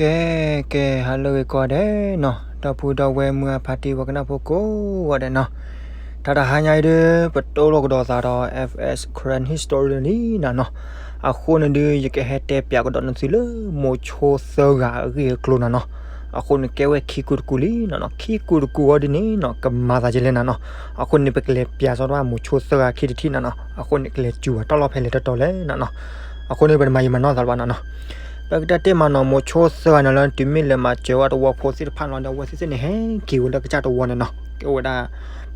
ကဲ ကဲ ဟါလၢဂ့ၤကိးဂၤဒဲးနီၤ, ဒီပုၢ်ဒီဝဲၢ်မုၢ်အဖါတံၢ်ဝဲကနၣ်ဖိကိးဂၤဒဲးနီၤ, တၢ်တဟါညါအံၤဒီး ပတိၢ်လိာ်ကဒီးသးဒီး F S Karen History လံနၤနီၤ, အဃိန့ၣ်ဒီး ယကဟဲတဲပၠးကဒီးနသုလၢ မိၤဆိသၢဂၤအဂ့ၢ်အကျိၤနၤနီၤ, အဃိန့ၣ်ကဲဝဲခံကူတကူလံနၤနီၤ, ခံကူတကူအံၤဒ်န့ၣ်နီၤ ကမၤသးကလဲၣ်နၤနီၤ, အဃိန့ၣ် ပကလဲၤပၠးစီတၢ်မိၤဆိသၢဂၤခံတထံၣ်နၤနီၤ, အဃိန့ၣ် ကလဲၤစူၤဘၣ်တၢ်လီၢ်ဖဲလဲၣ်တတီၤလဲၣ်နၤနီၤ, အဃိန့ၣ် ပတမၤယံာ်မၤနီၢ်သးလၢၤဘၣ်နၤနီၤ. ပကတဲတ့ၢ်မးနီၤ မိၤဆိသၢဂၤန့ၣ်လၢ တုၤမ့ၢ်လဲၤမၤစၢၤဝဲတဝီဖိသ့ၣ်တဖၣ်လီၤဒီး အဝဲသ့ၣ်သ့ၣ်န့ၣ် ဟဲက့ၤဝဲလၢကစၢ်တဝီန့ၣ်နီၤ, ကဲဝဲဒၣ်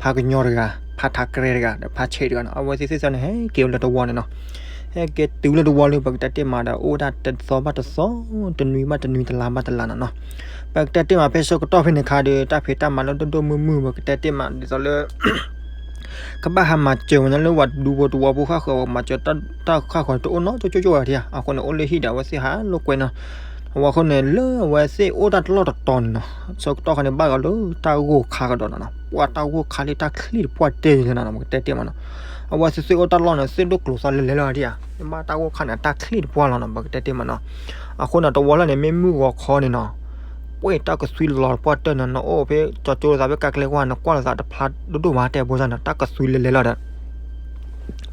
ဖါကညီတဂၤ, ဖါထးကရဲတဂၤ, ဒီးဖါဆဲးတဂၤနီၤ, အဝဲသ့ၣ်သ့ၣ်သ့ၣ်န့ၣ် ဟဲက့ၤဝဲလၢတဝီန့ၣ်နီၤ, ဟဲက့ၤတုၤလၢတဝီလၢ ပကတဲတ့ၢ်မးဒီး အိၣ်ဝဲဒၣ်တသီဘၣ်တသီ, တနွံဘၣ်တနွံ, တလါဘၣ်တလါနၤနီၤ. ပကတဲတ့ၢ်မး ဖဲဆၢကတီၢ်ဖဲန့ၣ်အခါဒီး တၢ်ဖံးတၢ်မၤလၢဒိၣ်ဒိၣ်မုၢ်မုၢ် ပကတဲတ့ၢ်မး ဒ်သိးလၢ ကဘၣ်ဟးမၤစၢၤဝဲန့ၣ်လၢ ပှၤဒူဖိတဝီဖိဃၣ်ဃၢၤ မၤစၢၤတၢ်ဃၣ်ဃၢၤတအိၣ်နီတကၠိၣ်ကၠိၣ်ဘၣ်ထံၣ်ဧါ, အဃိန့ၣ် အိၣ်လၢဟံၣ်ဒီး အဝဲသ့ၣ်ဟးလိာ်ကွဲနီၤ, အဝဲအဃိန့ၣ် လၢအဝဲသ့ၣ်အိၣ်တၢ်တလီၢ်တတီၤန့ၣ်နီၤ, ဆၢကတီၢ်ခါန့ၣ် ဘၣ်ဂီၤလၢတၢ်ဂိၢ်ခါကဒီးနၤနီၤ, ပှၤတၢ်ဂိၢ်ခါလၢတၢ်ချံၣ်တပှၢ်တၢၢ်လၢနၤနီၤ, ပကတဲတ့ၢ်မးနီၤ, အဝဲသ့ၣ်သ့ၣ်အိၣ်တၢ်လီၢ်န့ၣ် သ့ၣ်ဒိၣ်ကျိၤသီလဲၤလဲၤလီၤထံၣ်ဧါ, မ့ၢ်ဘၣ်တၢ်ဂိၢ်ခါန့ၣ် အတၢ်ချံၣ်တပှၢ်လီၤနီၤ, ပကတဲတ့ၢ်မးနီၤ, အဃိန့ၣ် တဝီလၢ်န့ၣ် မ့ၢ်မုၢ်ဂီၤခီန့ၣ်နီၤ ပှဲၤတၢ်ကသွံလီၤတပှၢ်တၢၢ်န့ၣ် နအိၣ်ဖဲကၠီကၠိသးဖဲကါကျဲကွၢ် နကွၢ်လီၤသးတဖျါဒိၣ်ဒိၣ်မး တဲဘိန့ၣ်နီၤ, တၢ်ကသွံလဲၤလဲၤလီၤဒီး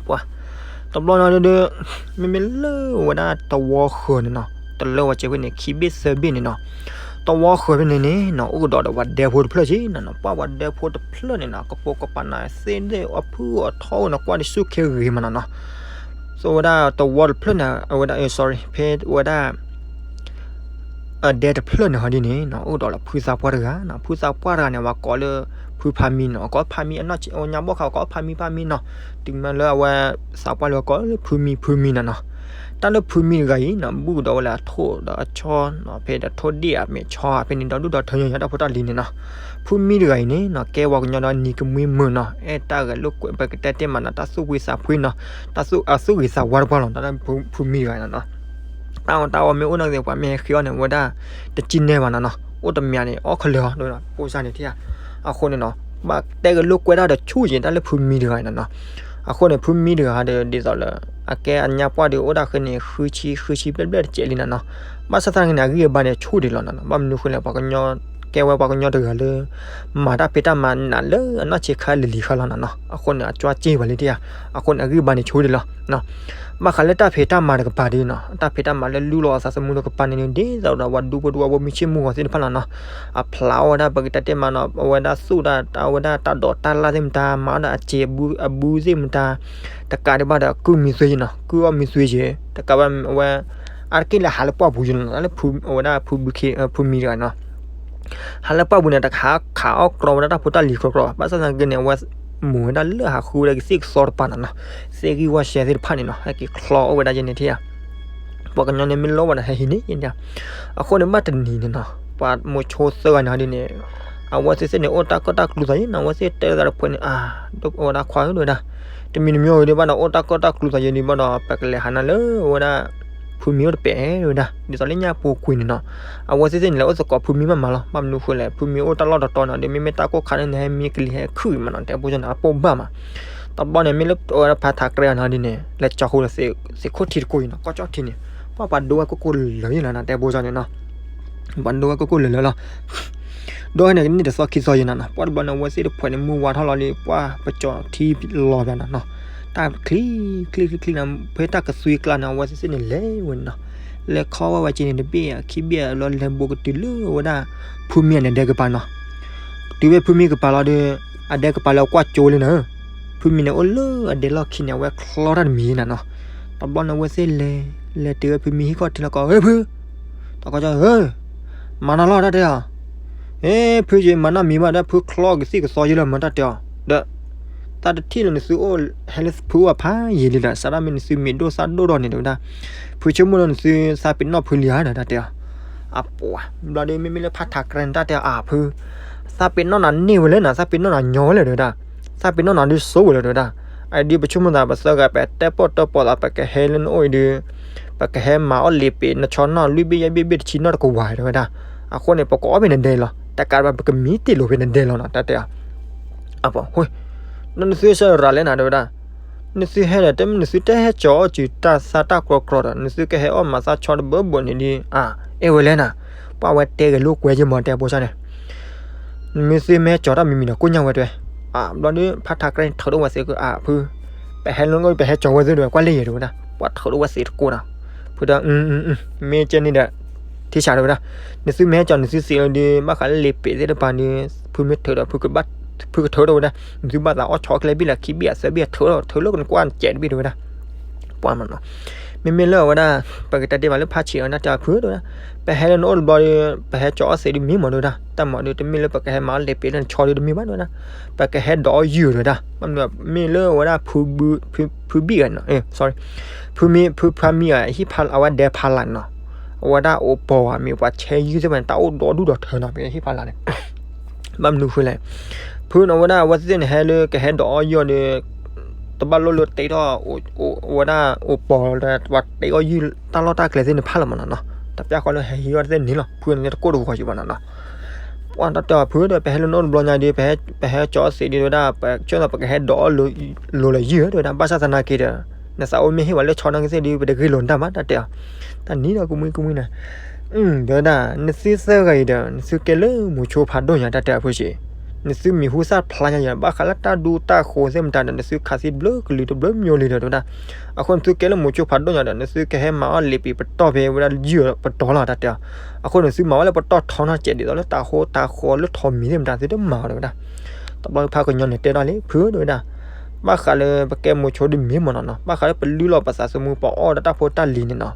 ပှၤ တဘျီန့ၣ်ဒီး မ့မ့ၢ်လၢဝဲဒၣ်တဝီဃၢၤန့ၣ်နီၤ, တလၢဝဲကဲဖဲန့ၣ် ခံဘ့ၣ်သၢဘ့ၣ်န့ၣ်နီၤ, တဝီဃၢၤဖဲန့ၣ်န့ၣ်နီၤ အိၣ်ကဒီးဒီးပှၤဒဲဖိတဖျၢၣ်က့နၤနီၤ, ပှၤပှၤဒဲဖိတဖျၢၣ်န့ၣ်နီၤ ကပိာ်ကပၤနၤသ့ၣ်ဒ့ၣ်အဖုၣ်အထီအိၣ်န့ၣ် ကွၢ်ဒ်ဆူၣ်ခ့ဂ့ၤမးနၤနီၤ, သိဝဲဒၣ်တဝီတဖျၢၣ်န့ၣ် အဝဲဒၣ် sorry ဖဲဝဲဒၣ် အဒဲတဖျၢၣ်န့ၣ်ဟီဒ်န့ၣ်နီၤ အိၣ်ဒီးလၢဖုသးပှၢ်တဂၤနီၤ, ဖုသးပှၢ်တဂၤန့ၣ် ပှၤကိးလၢ ဖုဖါမံနီၤ, ကိးဖါမံအနီၢ်ဆံး ညါဘီၣ်ခါ ကိးဖါမံဖါမံနီၤ, တုၤမ့ၢ်လၢအဝဲသးပှၢ်လၢကိးလၢဖုမံဖုမံနၤနီၤ, တၢ်လၢဖုမံတဂၤအံၤနီၤ ဘူၣ်ကဒီးဝဲလၢအထိၣ်ဒီးအဆီနီၤ, ဖဲဒီးထိၣ်ဒ့ၣ်အမဲာ်ဆီဖဲန့ၣ် ဒီဒူၣ်ဒီထၢညါတၢ်ဖိတၢ်လံၤန့ၣ်နီၤ, ဖုမံတဂၤအံၤန့ၣ်နီၤ ကဲပှၤကညီဒီးနံၤကမှံမုာ်နီၤ, အဲၣ်တၢ်ဂဲၤလိာ်ကွဲ ပကတဲတ့ၢ်မးနီၤ တၢ်သူၣ်ဖှံသးဖှံနီၤ, တၢ်သူၣ်အသူၣ်ဂ့ၤသးဝါတပှၢ်လီၤ, တၢ်လၢဖုမံတဂၤနီၤ တၢ်အီၣ်တၢ်အီမ့ၢ်အိၣ်နီၢ်ကသ့ၣ် ပှၤမ့ၢ်ဟဲဃ့အီၣ်န့ၣ် အဝဲဒၣ်တစံၣ်နဲၣ်ဘၣ်နၤနီၤ, အိၣ်တမံၤန့ၣ် အီၣ်ခဲလၢာ်အီၤ ဒ်ဖိစၢ်န့ၣ်ထံၣ်ဧါ, အဃိန့ၣ်နီၤ ဘၣ်တဲကလိာ်ကွဲတၢ်ဒီးဆူၣ်ယံၤ တၢ်လၢဖုမံတဂၤအံၤနၤနီၤ, အဃိန့ၣ် ဖုမံတဂၤဒီး ဒ်သိးလၢ အကဲအညါပှၢ်ဒီး အိၣ်ဒၣ်ဃ့န့ၣ် ဃုဆံ ဃုဆံဘျဲၣ်ဘျဲၣ်တကဲးလံနၤနီၤ, ဘၣ်ဆၣ်သနာ်က့န့ၣ် အဂံၢ်အဘါန့ၣ်ဆူၣ်ဒံးလီၤနၤနီၤ, ဘၣ်မနုၤဃိလဲၣ် ပှၤကညီ ကဲဝဲပှၤကညီတဂၤလၢ မၤတၢ်ဖံးတၢ်မၤနးလၢအနီၢ်ဆံးခါလံၤလံၤဃီလီၤနၤနီၤ, အဃိန့ၣ် အကၠီက့ၢ်ဝဲလံထံၣ်ဧါ, အဃိန့ၣ် အဂံၢ်ဘါန့ၣ်ဆူၣ်ဒံးလီၤ ဘၣ်ဃးလၢတၢ်ဖံးတၢ်မၤတကပၤဒ်နီၤ, တၢ်ဖံးတၢ်မၤလၢလူလီၤအသးသမူတကပၤန့ၣ် ဒ်သိးဒီးပှၤဒူဖိတဝီဖိမုၢ်ဆ့ၣ်မုၢ်ဂီၤသ့ၣ်တဖၣ်လီၤနီၤ, အဖျါအီၣ်ဝဲဒၣ် ပကတဲတ့ၢ်မးနီၤ အဝဲဒၣ်သူၣ်ဒၣ် အဝဲဒၣ်တၢ်ဒိးတၢ်လၢ်သ့ၣ်မတၤ မၤအီၣ်ဒီးအစဲးအဘုသ့ၣ်မတၤ, တကးဒံးဘၣ်ဒီး ကုၢ်မံသွံယံၤနီၤ, ကုၢ်အီၣ်မံသွံယံၤ တကးဘၣ်အဝဲ အါတက့ၢ်လၢဟးလၢပှၢ်ပူၤယံၤနီၤ, လၢအဝဲဒၣ်ဖုဘုခ့ ဖုမံတဂၤနီၤ ဟးလၢပှၢ်ပူၤန့ၣ် တခးခးအီၣ်ကြီဝဲဒၣ်တၢ်ဖိတၢ်လံၤကြီကြီ, ဘၣ်ဆၣ်သနာ်က့န့ၣ် အဝဲမ့ၢ်ဝဲဒၣ်လၢဟးဃုဝဲဒၣ်ကသံၣ်ကသီတပၤနၤနီၤ, သ့ၣ်ဂံၢ်ဝီရှဲသ့ၣ်တဖၣ်န့ၣ်နီၤ ဟဲက့ၤချီအီၣ်ဝဲဒၣ်ယဲန့ၣ်ထံၣ်ဧါ, ပှၤကညီန့ၣ်မ့ၢ်လီဝဲဒီးဟဲဟံးန့ၢ်ယဲန့ၣ်, အဃိန့ၣ် ဘၣ်တနံၤန့ၣ်နီၤ ပှၤမိၤဆိသၢဂၤန့ၣ်ဒ်န့ၣ် အဝဲသ့ၣ်သ့ၣ်န့ၣ် အိၣ်တၢ်ကီတၢ်ကျူသးယဲနီၤ, အဝဲသ့ၣ်တဲသးတဖုန့ၣ် အါ ဒ်ဝဲဒၣ်ခွါဧၢ ဒ်ဝဲဒၣ် တမံၤတမံၤဝဲဒၣ်ဘၣ်ဒီး အိၣ်တၢ်ကီတၢ်ကျူသးယဲဒ်ဘၣ်ဒီး ပကလဲၤဟးနၤလၢဝဲဒၣ် ဖုမံအိၣ်တပဲာ်ဝဲဒၣ် ဒ်သိးလၢညၣ်ပူၤကွံာ်န့ၣ်နီၤ, အဝဲသ့ၣ်သ့ၣ်န့ၣ် လဲၤအိၣ်သကိးဖုမံမးမးလီၤ, ဘၣ်မနုၤဃိလဲၣ် ဖုမံအိၣ်တၢ်လီၢ်တတီၤနီၤ ဒီးမ့မ့ၢ်တၢ်ကိၢ်ခါန့ၣ် နဟဲမံကလံၤဟဲခုၣ်အံၤမးနီၤ တဲဖိန့ၣ် အပိၢ်ဘၣ်မး, တဘျီန့ၣ် မ့ၢ်လၢဝဲဒၣ်ဖါထးကရဲနီၤဒ်န့ၣ် လဲၤကၠီဃိဒီး သ့ၣ်ခိၣ်ထံတကိးအံၤနီၤ ကီၢ်ကၠီၣ်ထံန့ၣ် ပှၤပှၤဒိဝဲကိၢ်ကိၢ်လၢာ်လၢာ်ယဲလီၤနီၤ တဲဖိန့ၣ်နီၤ ပှၤဒိဝဲကိၢ်ကိၢ်လၢာ်လၢာ်လီၤ ဒိဝဲန့ၣ် ကန့ၢ်တသီခံသီယဲနီၤနီၤ ပှၤတဘျီန့ၣ် အဝဲသ့ၣ်တဖုန့ၣ် မုၢ်ဝါထီၣ်လီၤလံ ပှၤပကၠီထံလီၤဘၣ်နီၤနီၤ တၢ်ချံ ချံချံချံနီၤ ဖဲတၢ်ကသွံကျါန့ၣ် အဝဲသ့ၣ်သ့ၣ်န့ၣ် လဲၤဝဲန့ၣ်နီၤ လဲၤခီဝဲဝဲက့ၤန့ၣ် တဘ့ၣ်ခံဘ့ၣ်လီၤ လဲၤဘူးကတုၤလၢဝဲဒၣ် ဖုမံအဒဲကပၤနီၤ တုၤဖဲဖုမံကပၤလီၤဒီး အဒဲကပၤလၢအကွၢ်ကၠိလံနီၤ ဖုမံန့ၣ် အိၣ်လၢအဒဲလီၢ်ခံန့ၣ် အဝဲချီတၢ်တမံၤနီၤနီၤ တဘျီန့ၣ် အဝဲသ့ၣ်လဲၤ လဲၤတုၤဝဲဖုမံဟံၣ်ခီၣ်ထံးလီၤကီး ဟ့ၣ်ဖု တၢ်ကီၢ်ကၠီၣ် ဟ့ၣ် မၤနၤလီၤတၢ်တဲအီၤ ဟ့ၣ် ဖုက့ၤမၤနီၢ်မံၤဘၣ်ဒီး ဖုချီကသံၣ်ကသီယဲလၢမၤတၢ်တဲအီၤ ဒီး တၢ်တထံၣ်လၢနသုအိၣ်ဟဲလၢဖုအိၣ်ဖးယံာ်လံဒီး စးထီၣ်မ့ၢ်နသုမံၤဒိၣ်သၣ်ဒိၣ်ထီၣ်န့ၣ် တဲဝဲဒၣ် ဖုဆိကမိၣ်လၢနသုသးပ့ၤနီၣ်ဖုလံဧါဒီးတၢ်တဲအီၤ အပှၤ ဘျီဒီးမ့မ့ၢ်လၢဖါထးကရဲန့ၣ် တၢ်တဲအီၤ အၢ ဖု သးပ့ၤနီၣ်နၤန့ၢ်ဝဲလၢနၤ သးပ့ၤနီၣ်နၤညီဝဲလၢာ် တဲဝဲဒၣ် သးပ့ၤနီၣ်နၤဒုးစိဝဲလၢာ် တဲဝဲဒၣ် အဒုးပဆိကမိၣ်သး ပသၢဂၤ ပတဲပီၣ်တဲပီၣ်သး ပကဟဲလၢနအိၣ်အံၤဒီး ပကဟဲမၤအီၣ်လံာ်ပ့ၤ နဆီနီၣ်လွံၢ်ဘ့ၣ်ယဲၢ်ဘ့ၣ်ဘ့ၣ်တဆံနီၣ်တကဝၤ တဲဝဲဒၣ် အဃိန့ၣ် ပကအီၣ်ဖဲနဒဲလီၤ တကးဘၣ် ပကမံတ့ၢ်လိာ်ဖဲနဒဲလီၤနီၤ တၢ်တဲအီၤ အပှၤ နသုဆၢရၤလဲၣ်နၤ တဲဝဲဒၣ် နသုဟဲဒီး တမ့ၢ်နသုတဟဲကၠီအီၣ်စုတၢ်သၣ်တၢ်ကြီကြီဒီး နသုကဟဲအီၣ်မၤသၣ်ဆီတဘၢဘၢန့ၣ်ဒီး အါ အဲၣ်ဝဲလဲၣ်နၤ, ပှၢ်ဝဲတဲဂဲၤလိာ်ကွဲယမီၤတဲဖိဆါန့ၣ် မ့ၢ်သုမ့ၢ်ဟဲကၠီၤတၢ်မံၤမံၤဒီး ကိၢ်ညါဝဲတဲဝဲ, အဘျီဒီး ဖါထးကြဲန့ၣ်ထုးထီၣ်ဝဲသ့းက အဖု, ပဟဲလၢနအိၣ်ဒီး ပဟဲကၠီၤဝဲသ့ၣ်တဲဝဲ ကွၢ်လၢယဲၢ်တဲဝဲဒၣ်, ပှၢ်ထုးထီၣ်ဝဲသ့းတကိးနီၤ, ဖုဒီး မ့ၢ်ကဲန့ၣ်ဒီး ထံဆးတဲဝဲဒၣ်, နသုမ့ၢ်ဟဲကၠီၤနသုသ့းလီၤဒီး ဘၣ်ဃးလၢလံာ်ပံးသ့ၣ်တဖၣ်ဒီး ဖုမ့ၢ်ထုးဒီး ဖုကထုးထီၣ်ဝဲဒၣ်, နသုဘၣ်သးအီၣ်ဆီချ့ဘ့ၣ်လၢခံဘ့ၣ်အသၢဘ့ၣ်ထုးထီၣ် ထုးလၢကနကွၢ်စဲးတဘ့ၣ်တဲဝဲဒၣ် ပှၢ်မနီၤ, မ့မ့ၢ်လၢအဝဲဒၣ် ပကတဲတ့ၢ်ဘၣ်လၢဖါဆံးအီၤန့ၣ် တဲဖုတဲဝဲဒၣ်, ပဟဲလၢနအိၣ်တဘျီဒီး ပဟဲကၠီၤအီၣ်သ့းဒီးမ့ၢ်မးတဲဝဲဒၣ်, တၢ်မၤဒီး တမ့ၢ်လၢပကဟဲမၤအီၣ်လံာ်ပံးလၢနဆီဒီးတမ့ၢ်ဘၣ်တဲဝဲဒၣ်, ပကဟဲဒိးအီၣ်ယုၢ်တဲဝဲဒၣ်, မ့မ့ၢ်လၢအဝဲဒၣ် ဖုဘံၣ်ဂၤနီၤ, ဖုမ့ၢ် ဖုဖါမံဂၤ ဟံၣ်ဖါလၢ် အဝဲဒဲဖါလၢ်နီၤ, အဝဲဒၣ်အိၣ်ပီၤဝဲ မ့ၢ်ပှၤဆဲယုၢ်သ့ၣ်တဖၣ်န့ၣ် တၢ်အိၣ်ဒီဒူၣ်ဒီထၢနီၤ ပဟံၣ်ဖါလၢ်န့ၣ် ဘၣ်မနုၤဃိလဲၣ်, ဖုန့ၣ် အဝဲဒၣ်အဝဲသ့ၣ်န့ၣ် ဟဲလၢကဟဲဒိးအီၣ်ယုၢ်ဒီး တဘၣ်လိၣ်လၢတ့ထီၣ် အဝဲဒၣ်အိၣ်ပီၤလၢ ပှၤတ့အီၣ်ယုၢ်တၢ်လီၢ်တၢ်ကျဲသ့ၣ်န့ၣ်ဖးလီၤမနီၤနီၤ, တပျၢ်ဃီလၢဟဲဟံးအီၣ်တသ့ၣ်န့ၣ်လီၤ, ဖုန့ၣ်တကိးတဝီၤယံၤဘၣ်နီၤနီၤ, ပှၢ်တၢ်တဲအီၤဖုဒီး ပဟဲလၢနအိၣ်တဘျီညါဒီး ပဟဲကၠီၤသ့းဒီးတဲဝဲဒၣ် ပဆိကမိၣ်ပကဟဲဒိးအီၣ်လိာ်လၢယုၢ်တဲဝဲဒၣ်, ဘၣ်ဆၣ်သနာ်က့ဒီး နသးအိၣ်မ့ၢ်ဟ့ၣ်ဝဲလၢဆီနာ်က့သ့ၣ်ဒီး ပတဂ့ၤလိာ်နတၢ်မး တၢ်တဲအီၤ, တၢ်နံၤဒီးကမှံကမှံန့ၣ် တဲဝဲဒၣ် နသုသၢဂၤအံၤဒီး နသုကဲလၢမိၤဆိဖးဒိၣ်ညါ တၢ်တဲအီၤဖုဆံး, နသုမံၤဟူသၣ်ဖျါညါယၤ ဘၣ်ဃးလၢတၢ်ဒူတၢ်ဃိးသ့ၣ်မတၤဒီး နသုခးသံတဘျုးကလုာ်တဘျုးမံၤလံဒီး တဲဝဲဒၣ်, အဃိနသုကဲလၢမိၤဆိဖးဒိၣ်ညါဒီး နသုကဟဲမၤအီၣ်လံာ်ပံးပတီၢ်ဖဲဝဲဒၣ်ယုၢ်ပတီၢ်လီၤ တၢ်တဲအီၤ, အဃိနသုမၤဝဲလၢပတီၢ်ထီနီၢ်စဲးဒ်သိးလၢတၢ်ဃိတၢ်ဃီလၢထိးမံၤသ့ၣ်မတၤ သုတမၤအီၤတဲဝဲဒၣ်, တဘျီဖါကညီန့ၣ်တဲဒၣ်လံ ဖုတဲဝဲဒၣ် ဘၣ်ဃးလၢပကဲမိၤဆိဒီးမ့ၢ်မနီၤနီၤ, ဘၣ်ဃးလၢပလုၢ်လီၤပသးသမူ ပအီၣ်ဒီးတၢ်ဖိတၢ်လံၤန့ၣ်နီၤ,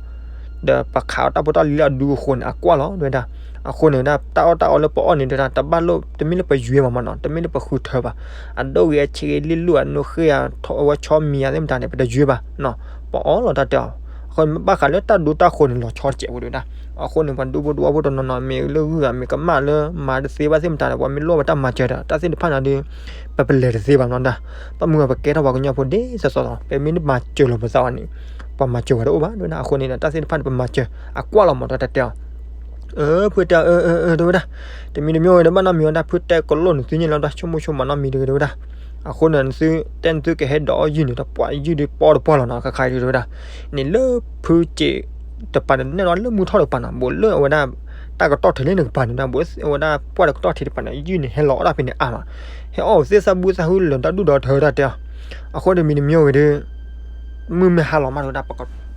ဒီးပခးအီၣ်တၢ်ဖိတၢ်လံၤလၢအဒူအဃိန့ၣ် အကွၢ်လီၤ တဲဝဲဒၣ်, အဃိန့ၣ်ဒၣ် တၢ်အီၣ်တၢ်အီလၢပအီၣ်န့ၣ် တဲဝဲဒၣ် တဘၣ်လိၣ် တမ့ၢ်လၢပယွဲဘၣ်မနီၤ, တမ့ၢ်လၢပဃုထၢဘၣ်, အဒိၣ်ဂ့ၤအဆံးဂ့ၤ လံၢ်လိၣ်အနိဃ့ၢ်အဝဲဆီမံၤအသ့ၣ်မတၤန့ၣ် ပတယွဲဘၣ်နီၤ, ပအီၣ်လီၤ တၢ်တဲအီၤ, အဃိဘၣ်ဃးလၢတၢ်ဒူတၢ်ဃိးန့ၣ် လီၤဆီတစဲးဖိတဲဝဲဒၣ်, အဃိန့ၣ် ပှၤဒူဖိတဝီဖိတနီၤနီၤ မ့ၢ်လၢဂုၤဂၤ မ့ၢ်ကမၣ်လၢမၤတသ့ဘၣ်သ့ၣ်မတၤဒီး ပှၤမ့ၢ်လိၣ်ဝဲတၢ်မၤစၢၤဒီး တၢ်သ့ၣ်တဖၣ်န့ၣ်ဒီး ပပလဲၤတသ့ဘၣ်မနီၤဒၣ်, ဘၣ်မနုၤပကဲထီၣ်ပှၤကညီဖိဒ်သိးသိးလီၤ, ပမ့ၢ်တမၤစၢၤလီၤပသးဘၣ်န့ၣ် ပှၤမၤစၢၤပှၤတအိၣ်ဘၣ် တဲဝဲဒၣ်, အဃိန့ၣ်ဒီး တၢ်သ့ၣ်တဖၣ်န့ၣ် ပမၤစၢၤ အကွၢ်လီၤမး တၢ်တဲအီၤ အၢ ဖုတဲအီၤ အၢ အၢ အၢ တဲဝဲဒၣ်, တမံၤတမံၤဝဲဒီး ဘၣ်နီတမံၤဝဲဒၣ် ဖုတဲကလိာ်နသုညါလီၤဒၣ် ဆိကမိၣ်ဆိကမးနီတမံၤတဂ့ၤ တဲဝဲဒၣ်, အဃိန့ၣ် နသုတဲနသုကဟဲဒိးအီၣ်ယုၢ်န့ၣ် တပှၢ်ယုၢ်ဒီးပီတပှၢ်လီၤနီၤ ခါခါအံၤတဲဝဲဒၣ်, န့ၣ်လၢဖုစ့းတပၤန့ၣ် နဲၣ်လီၤလၢမုၢ်ထီၣ်တပၤနီၤ ဘူးလၢအဝဲဒၣ် တၢ်ကတီၢ်ထံးလၢနကပၤန့ၣ်ဒၣ် ဘူးအဝဲဒၣ်ပှၢ်တကတီၢ်ထံးတပၤန့ၣ် ယုၢ်န့ၣ် ဟဲလီၤအီၣ်တၢ်ဖဲန့ၣ်အါမး, ဟဲအီၣ်သ့ၣ်သၣ်ဘူၣ်သၣ်ဟုလၢာ်တၢ်ဒူၣ်ဒီးထၢတၢ်တဲအီၤ, အဃိတမံၤတမံၤဝဲဒီး မုၢ်မ့ၢ်ဟါလီၤမးတဲဝဲဒၣ်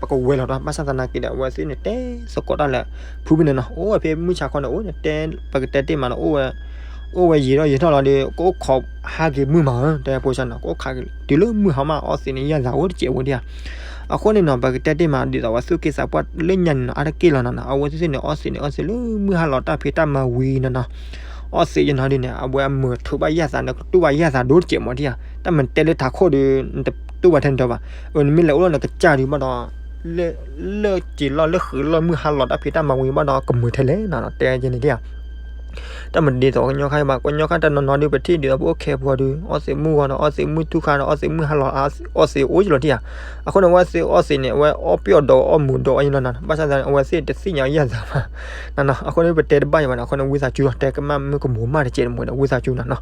ပကဝဲၤလီၤဒီး ဘၣ်ဆၣ်သနာ်က့ဒီး အဝဲသ့ၣ်န့ၣ်တဲသကိးတၢ်လၢ ဖုဖဲန့ၣ်နီၤ အိၣ်ဝဲဖဲမုၢ်ဆါခီန့ၣ် အိၣ်န့ၣ်တဲ ပကတဲတ့ၢ်မးနီၤ အိၣ်ဝဲ အိၣ်ဝဲယံာ်ထီၣ်ယံာ်ထီၣ်လီၤဒီး ကအိၣ်ခိးဟးက့ၤမုၢ်မးဧၢ တဲဖိဆါနီၤ ကအိၣ်ခးက့ၤ တုၤလၢမုၢ်ဟါမး အီၣ်သ့းန့ၣ် ယၢ်သးအိၣ်တစဲးဝဲဒၣ်ဧါ, အဃိန့ၣ်နီၤ ပကတဲတ့ၢ်မး ဒ်သိးဝဲသူၣ်က့သးပှၢ်လၢညါန့ၣ်နီၤ အါတက့ၢ်လီၤနီၤနီၤ အဝဲသ့ၣ်န့ၣ် အီၣ်သ့းန့ၣ် အီၣ်သ့းလၢမုၢ်ဟါလီၤတၢ်ဖံးတၢ်မၤဝံၤနီၤနီၤ အီၣ်သ့းယနီၤဒ်န့ၣ် အဝဲအမုာ်ထုးဘၣ်ယၢ်သးန့ၣ် ကတူၢ်ဘၣ်ယၢ်သးဒိၣ်တစဲးမးဒၣ်ဧါ, တၢ်မ့ၢ်တဲလၢထးခိၣ်ဒီး နတတူၢ်ဘၣ်ထဲန့ၣ်ဒီးဘၣ်, အနမ့ၢ်လဲၤအိၣ်လၢနကစၢ်ဒုးဘၣ်ဒီး လၢက့ၤလီၢ်လၢဃုာ်လီၢ်မုၢ်ဟါလီၤတၢ်ဖံးတၢ်မၤဝံၤဘၣ်ဒီး ကမုာ်ထဲလဲၣ်နီၤနီၤ တဲယဲန့ၣ်ဒၣ်ဧါ တၢ်မ့ၢ်ဒ်သိးကညီခါဘၣ် ကညီခါတနီၤနီၤဒုး ပထံၣ်ဒ်သိးပအိၣ်ခဲပူၤဒီး အီၣ်သ့းမုၢ်ဂီၤဒီး အီၣ်သ့းမုၢ်ထူၣ်ခါဒီး အီၣ်သ့းမုၢ်ဟါလီၤ အီၣ်သ့းအိၣ်ယလီၤဒၣ်ဧါ, အဃိန့ၣ် အဝဲသ့ၣ်အီၣ်သ့းန့ၣ် အဝဲအီၣ်ပျီၣ်ဒီးအီၣ်မူးဒီးအီၣ်ယလီၤနီၤ ဘၣ်ဆၣ်သနာ်က့ အဝဲသ့ၣ်တသ့ၣ်ညါယၢ်သးဘၣ်နီၤနီၤ အဃိန့ၣ် ပတဲတဘၣ်ယံၤဘၣ်န့ၣ် အဃိန့ၣ် ဝံသးစူၤလီၤ တဲကမၣ်မုၢ်ကမူၤမးတစဲးတမှဲဒီး ဝံသးစူၤနီၤနီၤ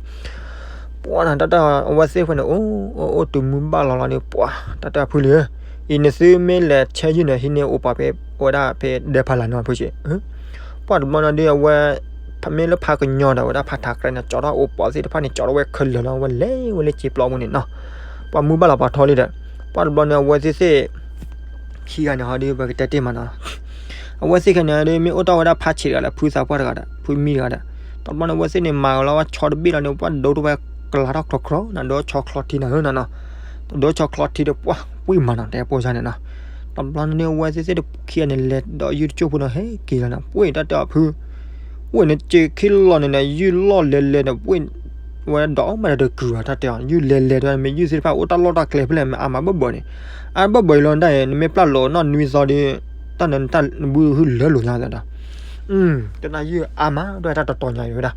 ပှၢ်နီၤ တၢ်တၢ်အဝဲသ့ၣ်ဖဲန့ၣ် အိၣ်အိၣ်အိၣ်တုၤမုၢ်ဘၣ်လီၤလီၤဒီး ပှၢ် တၢ်တၢ်ဖုလံဧၢ, အံၤနသုမ့ၢ်လဲၤဆဲယုၢ်န့ၣ် ဟံးန့ၢ်အိၣ်ပှၤဖဲ အဝဲဒၣ်ဖဲဒဲဖးလၢ်န့ၣ်ဖုဆံး, ပှၢ်တဘျီန့ၣ်ဒီး အဝဲ မ့ၢ်လၢဖးကညီဒီး အဝဲဒၣ်ဖးထးကြဲန့ၣ် ကၠီထီၣ်အိၣ်ပှၤသ့ၣ်တဖၣ်န့ၣ် ကၠီထီၣ်ဝဲခဲလၢာ်လီၤ အဝဲလဲၤဝဲလၢစ့ပျီပူၤန့ၣ်နီၤ, ပှၢ်မုၢ်ဘၣ်လီၤပှၤထီလံဒီး ပှၢ်တဘျီန့ၣ် အဝဲသ့ၣ်သ့ၣ် ခံဂၤန့ၣ်ဟီဒီး ပကတဲတ့ၢ်မးနီၤ အဝဲသ့ၣ်ခဲန့ၣ်ဒီး မ့ၢ်အိၣ်တ့ၢ်ဝဲဒၣ်ဖးဆံးတဂၤဒီး ဖုသးပှၢ်တဂၤဒီး ဖုမံတဂၤဒီး တဘျီန့ၣ် အဝဲသ့ၣ်န့ၣ် မၤကလီဝဲဆီတဘ့ၣ်လီၤန့ၣ် ပှၢ်ဒိတဝဲကလၤထီၣ်ချီချီနီၤ ဒိဆီချီထံနီၤနီၤ ဒိဆီချီထံဒီး ပှၢ်ပှ့ၤမးနီၤ တဲပိစါန့ၣ်နီၤ တဘျီန့ၣ် အဝဲသ့ၣ်သ့ၣ်တခံဂၤန့ၣ် လဲၤဒီးယုၢ်တကၠိၢ်ဖိဒီး ဟဲက့ၤလီၤနီၤ ပှ့ၤတၢ်တဲအီၤဖု ပှ့ၤန့ၣ်စ့ခံလီၤန့ၣ်ဒီး ယုၢ်လီၢ်လဲၤလဲၤဒီး ပှ့ၤ ဝဲဒိးမးဒီးတကုၤဘၣ် တၢ်တဲအီၤ ယုၢ်လဲၤလဲၤဒီး မ့ၢ်ယုၢ်သ့ၣ်တဖၣ်အိၣ်တၢ်လီၢ်တၢ်ကျဲဖဲလဲၣ် မ့ၢ်အါမးဘၣ်ဘၣ်န့ၣ် အါဘၣ်ဘၣ်အံၤလီၤဒၣ်အံၤ နမ့ၢ်ပျၢ်လိာ်နီၢ်နွံသီဒီး တၢ်နတၢ်နဘုဟုလၢလိာ်လၢ်ဒီး တၢ်နာ်ယုၢ်အါမး ဒွဲၣ်တၢ်တတီၤညါအံၤဝဲဒၣ်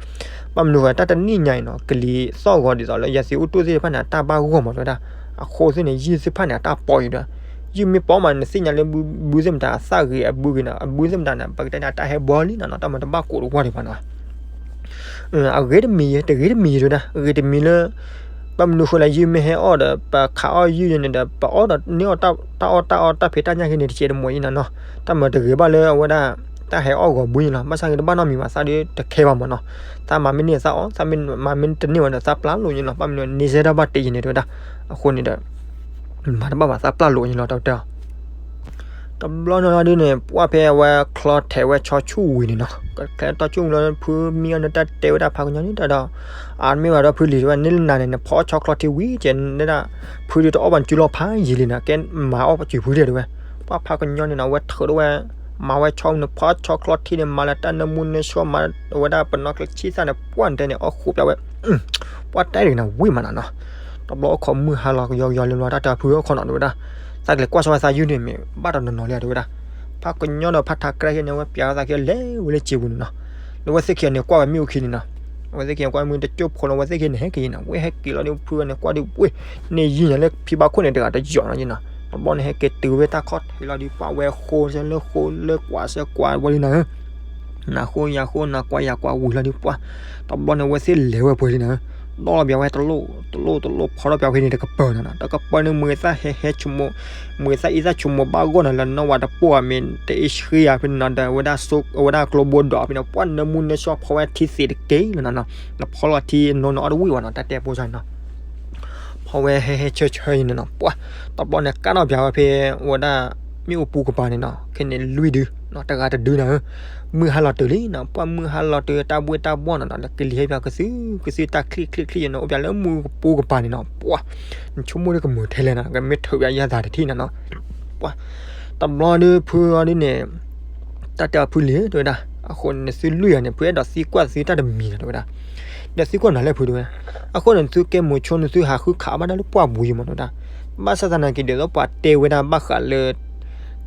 ဘၣ်မနုၤဃိ တၢ်တနံၣ်ညါအံၤနီၤ ကလံၤသီၣ်ဂီၤဒ်သိးလၢ ယၤသံးအိၣ်တ့ၢ်သ့ၣ်တဖၣ်န့ၣ် အတၢ်ဘၣ်ဂီၢ်မးဝဲဒၣ် အဃိသ့ၣ်န့ၣ် ယုၢ်သ့ၣ်တဖၣ်န့ၣ် အတၢ်ပီအံၤဒီး ယုၢ်မ့ၢ်ပီမး နသ့ၣ်ညါလၢဘုသ့ၣ်မတၤ အသၣ်ဂ့ၤအဘုဂ့ၤနီၤ အဘုသ့ၣ်မတၤန့ၣ် ပကတဲန့ၣ် အတၢ်ဟဲဘီလံနီၤနီၤ တၢ်မၤတဘၣ်ကိးတဝီဒံးဘၣ်နီၤ အဂ့ၤတမံၤယဲ တဂ့ၤတမံၤယဲတဲဝဲဒၣ် အဂ့ၤတမံၤလၢ ဘၣ်မနုၤဃိလၢယုၢ်မ့ၢ်ဟဲအီၣ်ဒီး ပခးအီၣ်ယုၢ်ယဲန့ၣ်ဒီး ပအီၣ်ဒီးန့ၢ်အီၣ်တၢ်အီၣ်တၢ်အီတၢ်ဖံးတၢ်ညၣ်ဂ့ၤန့ၣ် တကဲတမံၤအံၤနီၤနီၤ တၢ်မၤတဂ့ၤဘၣ်လၢအဝဲဒၣ် တၢ်ဟဲအီၣ်ဂီၤဘှံးန့ၣ်လီၤ. ဘၣ်ဆၣ်ဂ့ၤတဘၣ်နီတမံၤဘၣ် သးဒုးတခဲဘၣ်မးနီၤ. သးမၤမ့ၢ်န့ၢ်သးအီၣ်, သးမၤမ့ၢ်တန့ၢ်ဝဲဒီး သးပျၢ်လိာ်န့ၣ်လီၤ. ဘၣ်မနုၤန့ၣ် စဲတၢ်ဘၣ်တ့ၢ်ယံၤန့ၣ် တဲဝဲဒၣ်. အဃိန့ၣ်ဒီး မၤတဘၣ်ဘၣ် သးပျၢ်လိာ်န့ၣ်လီၤ တဲဝဲဒၣ်. တဘျီန့ၣ်ဒုန့ၣ် ပှၢ်ဖဲအဝဲချီထဲးဝဲဆီဆူၣ်ဝံၤန့ၣ်နီၤ, ချီဆီဆူၣ်ဝံၤလီၤ ဖုမံအီၤန့ၣ် တၢ်တဲဝဲဒၣ်ဖးကညီန့ၣ် တဲဒီး အါတမ့ၢ်ဘၣ်ဒီး ဖုလံၤတဲဝဲ န့ၣ်လၢနၤန့ၣ် နဖီဆီချီထံဝံၤကဲဒၣ် ဖုဒုးတအီၣ်ဘၣ်နစုလီၤဖးယံာ်လံနီၤ, ကဲမၤအီၣ်ပစုၤဖုဒဲတဲဝဲ. ပှၢ်ဖးကညီန့ၣ်နီၤ အဝဲထုးဒိၣ်ဝဲ မၤဝဲဆီန့ၣ် ဖီဆီချီထံန့ၣ် မၤလၢတၢ်နၢမူနၢဆှီ မၤဝဲဒၣ်ပနီၣ်ကျဲဆံသၣ်န့ၣ် ပှၢ်နတဲန့ၣ် အီၣ်ဃိးပၠးဝဲ ပှၢ်တဲတဂ့ၤန့ၣ် ဝံၣ်မးနီၤနီၤ. တဘျီအိၣ်ခိးမုၢ်ဟါလီၤကယီကယီလၢလီၤ တၢ်တဲဖုအိၣ်ခိးနီၤ တဲဝဲဒၣ်. သးကလဲၤကွၢ်ဆိဝဲသးယုၢ်န့ၣ် မ့ၢ်ဘၣ်တနီၤနီၤလံ တဲဝဲဒၣ်. ဖးကညီဒီးဖးထးကြဲၢ်ယဲန့ၣ် အဝဲပၠးဝဲသးခံလဲၤဝဲလၢစံာ်ပူၤန့ၣ်နီၤ. လၢဝဲသ့ၣ်ခံဂၤန့ၣ် ကွၢ်ဝဲမ့ၣ်အူခံန့ၣ်နီၤ. အဝဲသ့ၣ်ခံဂၤကွၢ်မ့ၣ်တကၠိၢ်ဖိလီၤ အဝဲသ့ၣ်ခံဂၤန့ၣ် ဟဲက့ၤယံၤနီၤ, ဝဲဟဲက့ၤလီၤဒီးဖုန့ၣ် ကွၢ်ဒုးဝဲ န့ၣ်ယံၤညါလၢဖံဘၣ်ခိၣ်န့ၣ် တဂၤတယီၤနီၤယံၤနီၤ. တဘျီန့ၣ် ဟဲက့ၤတုၤဝဲတၢ်ခီၣ်ထံးလီၤဒီး ပှၢ်ဝဲဃိလၢဃိလၢကွၢ်စၢကွၢ်ဝဲလံနီၤ. နၤဃိယၤဃိ နၤကွၢ်ယၤကွၢ်ဝံၤလီၤဒီးပှၢ်, တဘျီန့ၣ် အဝဲသ့ၣ်လဲၤဝဲပှဲၤလံနီၤ. ဒီးလီၤပၠးဝဲတလိၣ်တလိၣ်တလိၣ် ဖီထီၣ်ပၠးဖဲန့ၣ် တကပၤန့ၣ်နီၤ, တကပၤန့ၣ် မုၢ်သၣ်ဟဲဟဲဆိကမိၣ်, မုၢ်သၣ်အံသၣ်ဆိကမိၣ်ဘၣ်ဂီၢ်နီၤ လၢနီၢ်ဝၤတပိၢ်ဧါ မ့ၢ်တအ့ၡ့ဧါဖဲန့ၣ်နီၤ ဒီးဝဲဒၣ် အဝဲဒၣ်ကျိဘိဒိးဖဲန့ၣ် ပှၢ်နၢမူနၢဆှီ ဖီဝဲထံသ့းတက့ၢ်လီၤနီၤနီၤ. နဖီလီၤထံနီၤနီၤ အီၣ်တဝံၣ်ဘၣ်နီၤ တၢ်တဲဖိစၢ်န့ၣ်နီၤ. ဖီဝဲဟဲဟဲဆၢဆၢအံၤန့ၣ်နီၤ ပှၢ်, တဘျီန့ၣ် ကးထီၣ်ပၠးဝဲဖဲ ဝဲဒၣ် မ့ၣ်အူပူၤကပၤန့ၣ်နီၤ, ခဲန့ၣ်လွံၢ်ဒု တဂၤတဒုနီၤဧၢ. မုၢ်ဟါလီၤတုၤလံနီၤ, ပှၢ်မုၢ်ဟါလီၤတုၤ တၢ်ဘှ့ၣ်တၢ်ဘှီၣ်နီၤနီၤ လၢကလံၤဟဲပၠးကသုၣ်ကသုၣ် တၢ်ချံၣ်ချံၣ်ချံၣ်ယဲန့ၣ် အိၣ်ပၠးလၢမ့ၣ်အူပူၤကပၤန့ၣ်နီၤ ပှၢ်, နဆိကမိၣ်ဒ်ကမုာ်ထဲလဲၣ်နီၤ ကမ့ၢ်ထုးပၠးယၤသးတထံၣ်နီၤနီၤ. ပှၢ်, တဘျီဒုးဖုအီၤဒုန့ၣ် တၢ်တဲအီၤဖုလံၤ တဲဝဲဒၣ်, အဃိန့ၣ် နသုလွံၢ်ဂၤန့ၣ် ဖုအဲၣ်ဒိးသံကွၢ်သုတၢ်တမံၤလီၤ တဲဝဲဒၣ်. ဒီးသံကွၢ်နၤလဲၣ်ဖု တဲဝဲ. အဃိန့ၣ် နသုကဲမိၤဆိ နသုဟးဃုခးဘၣ်ဒၣ်လၢပှၢ်ပူၤယံၤမး တဲဝဲဒၣ်. ဘၣ်ဆၣ်သနာ်က့ ဒ်သိးပှၤတဲဝဲဒၣ်ဘၣ်ဃးလၢ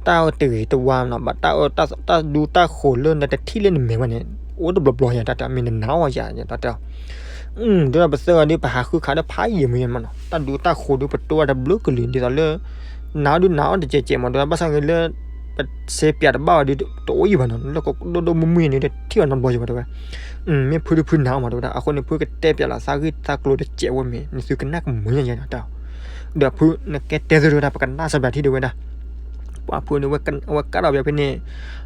တၢ်တဂ့ၤတဝါနီၤ ဘၣ်တၢ်ဒူတၢ်ဃိၤလၢနတထံၣ်လၢနမဲာ်ဘၣ်န့ၣ် အိၣ်တဘျီဘျီယၤ တၢ်တဲမ့ၢ်နနာ်အီၤယၤ တၢ်တဲ ဒ်သိးပသၢဂၤဒုး ပဟးဃုခးဒီးဖးယံာ်မးယဲမးနီၤ တၢ်ဒူတၢ်ဃိၤဒုး ပတိၢ်ဝဲတဘျုးကလုာ် ဒ်သိးလၢ နာ်အီၤဒုးနာ်အီၤတကဲးကဲးမး တဲဝဲဒၣ် ဘၣ်ဆၣ်ဂ့ၤလၢ ပစဲပၠးတဘၣ်ဝဲဒုး တအိၣ်ယံၤဘၣ်နီၤ လၢကဒိၣ်ဒိၣ်မုၢ်မုၢ်န့ၣ် တထံၣ်အီၤနီတဘျီယံၤဘၣ် တဲဝဲ. မ့ၢ်ဖုဒုးဖုနာ်အီၤမး တဲဝဲဒၣ် အဃိန့ၣ် ဖုကတဲပၠးလီၤသးဂ့ၢ်သးကျိၤတကဲးဝဲမ့ၢ် နသုကနၣ်ကမုာ်ညါယၤနီၤ တဲ ဒီးဖုနကဲတဲသု တဲဝဲဒၣ် ပကနၣ်စၢ်ပၠးထံၣ် တဲဝဲဒၣ်. ပှၢ်ဖုန့ၣ် အဝဲကးထီၣ်ပၠးဖဲန့ၣ်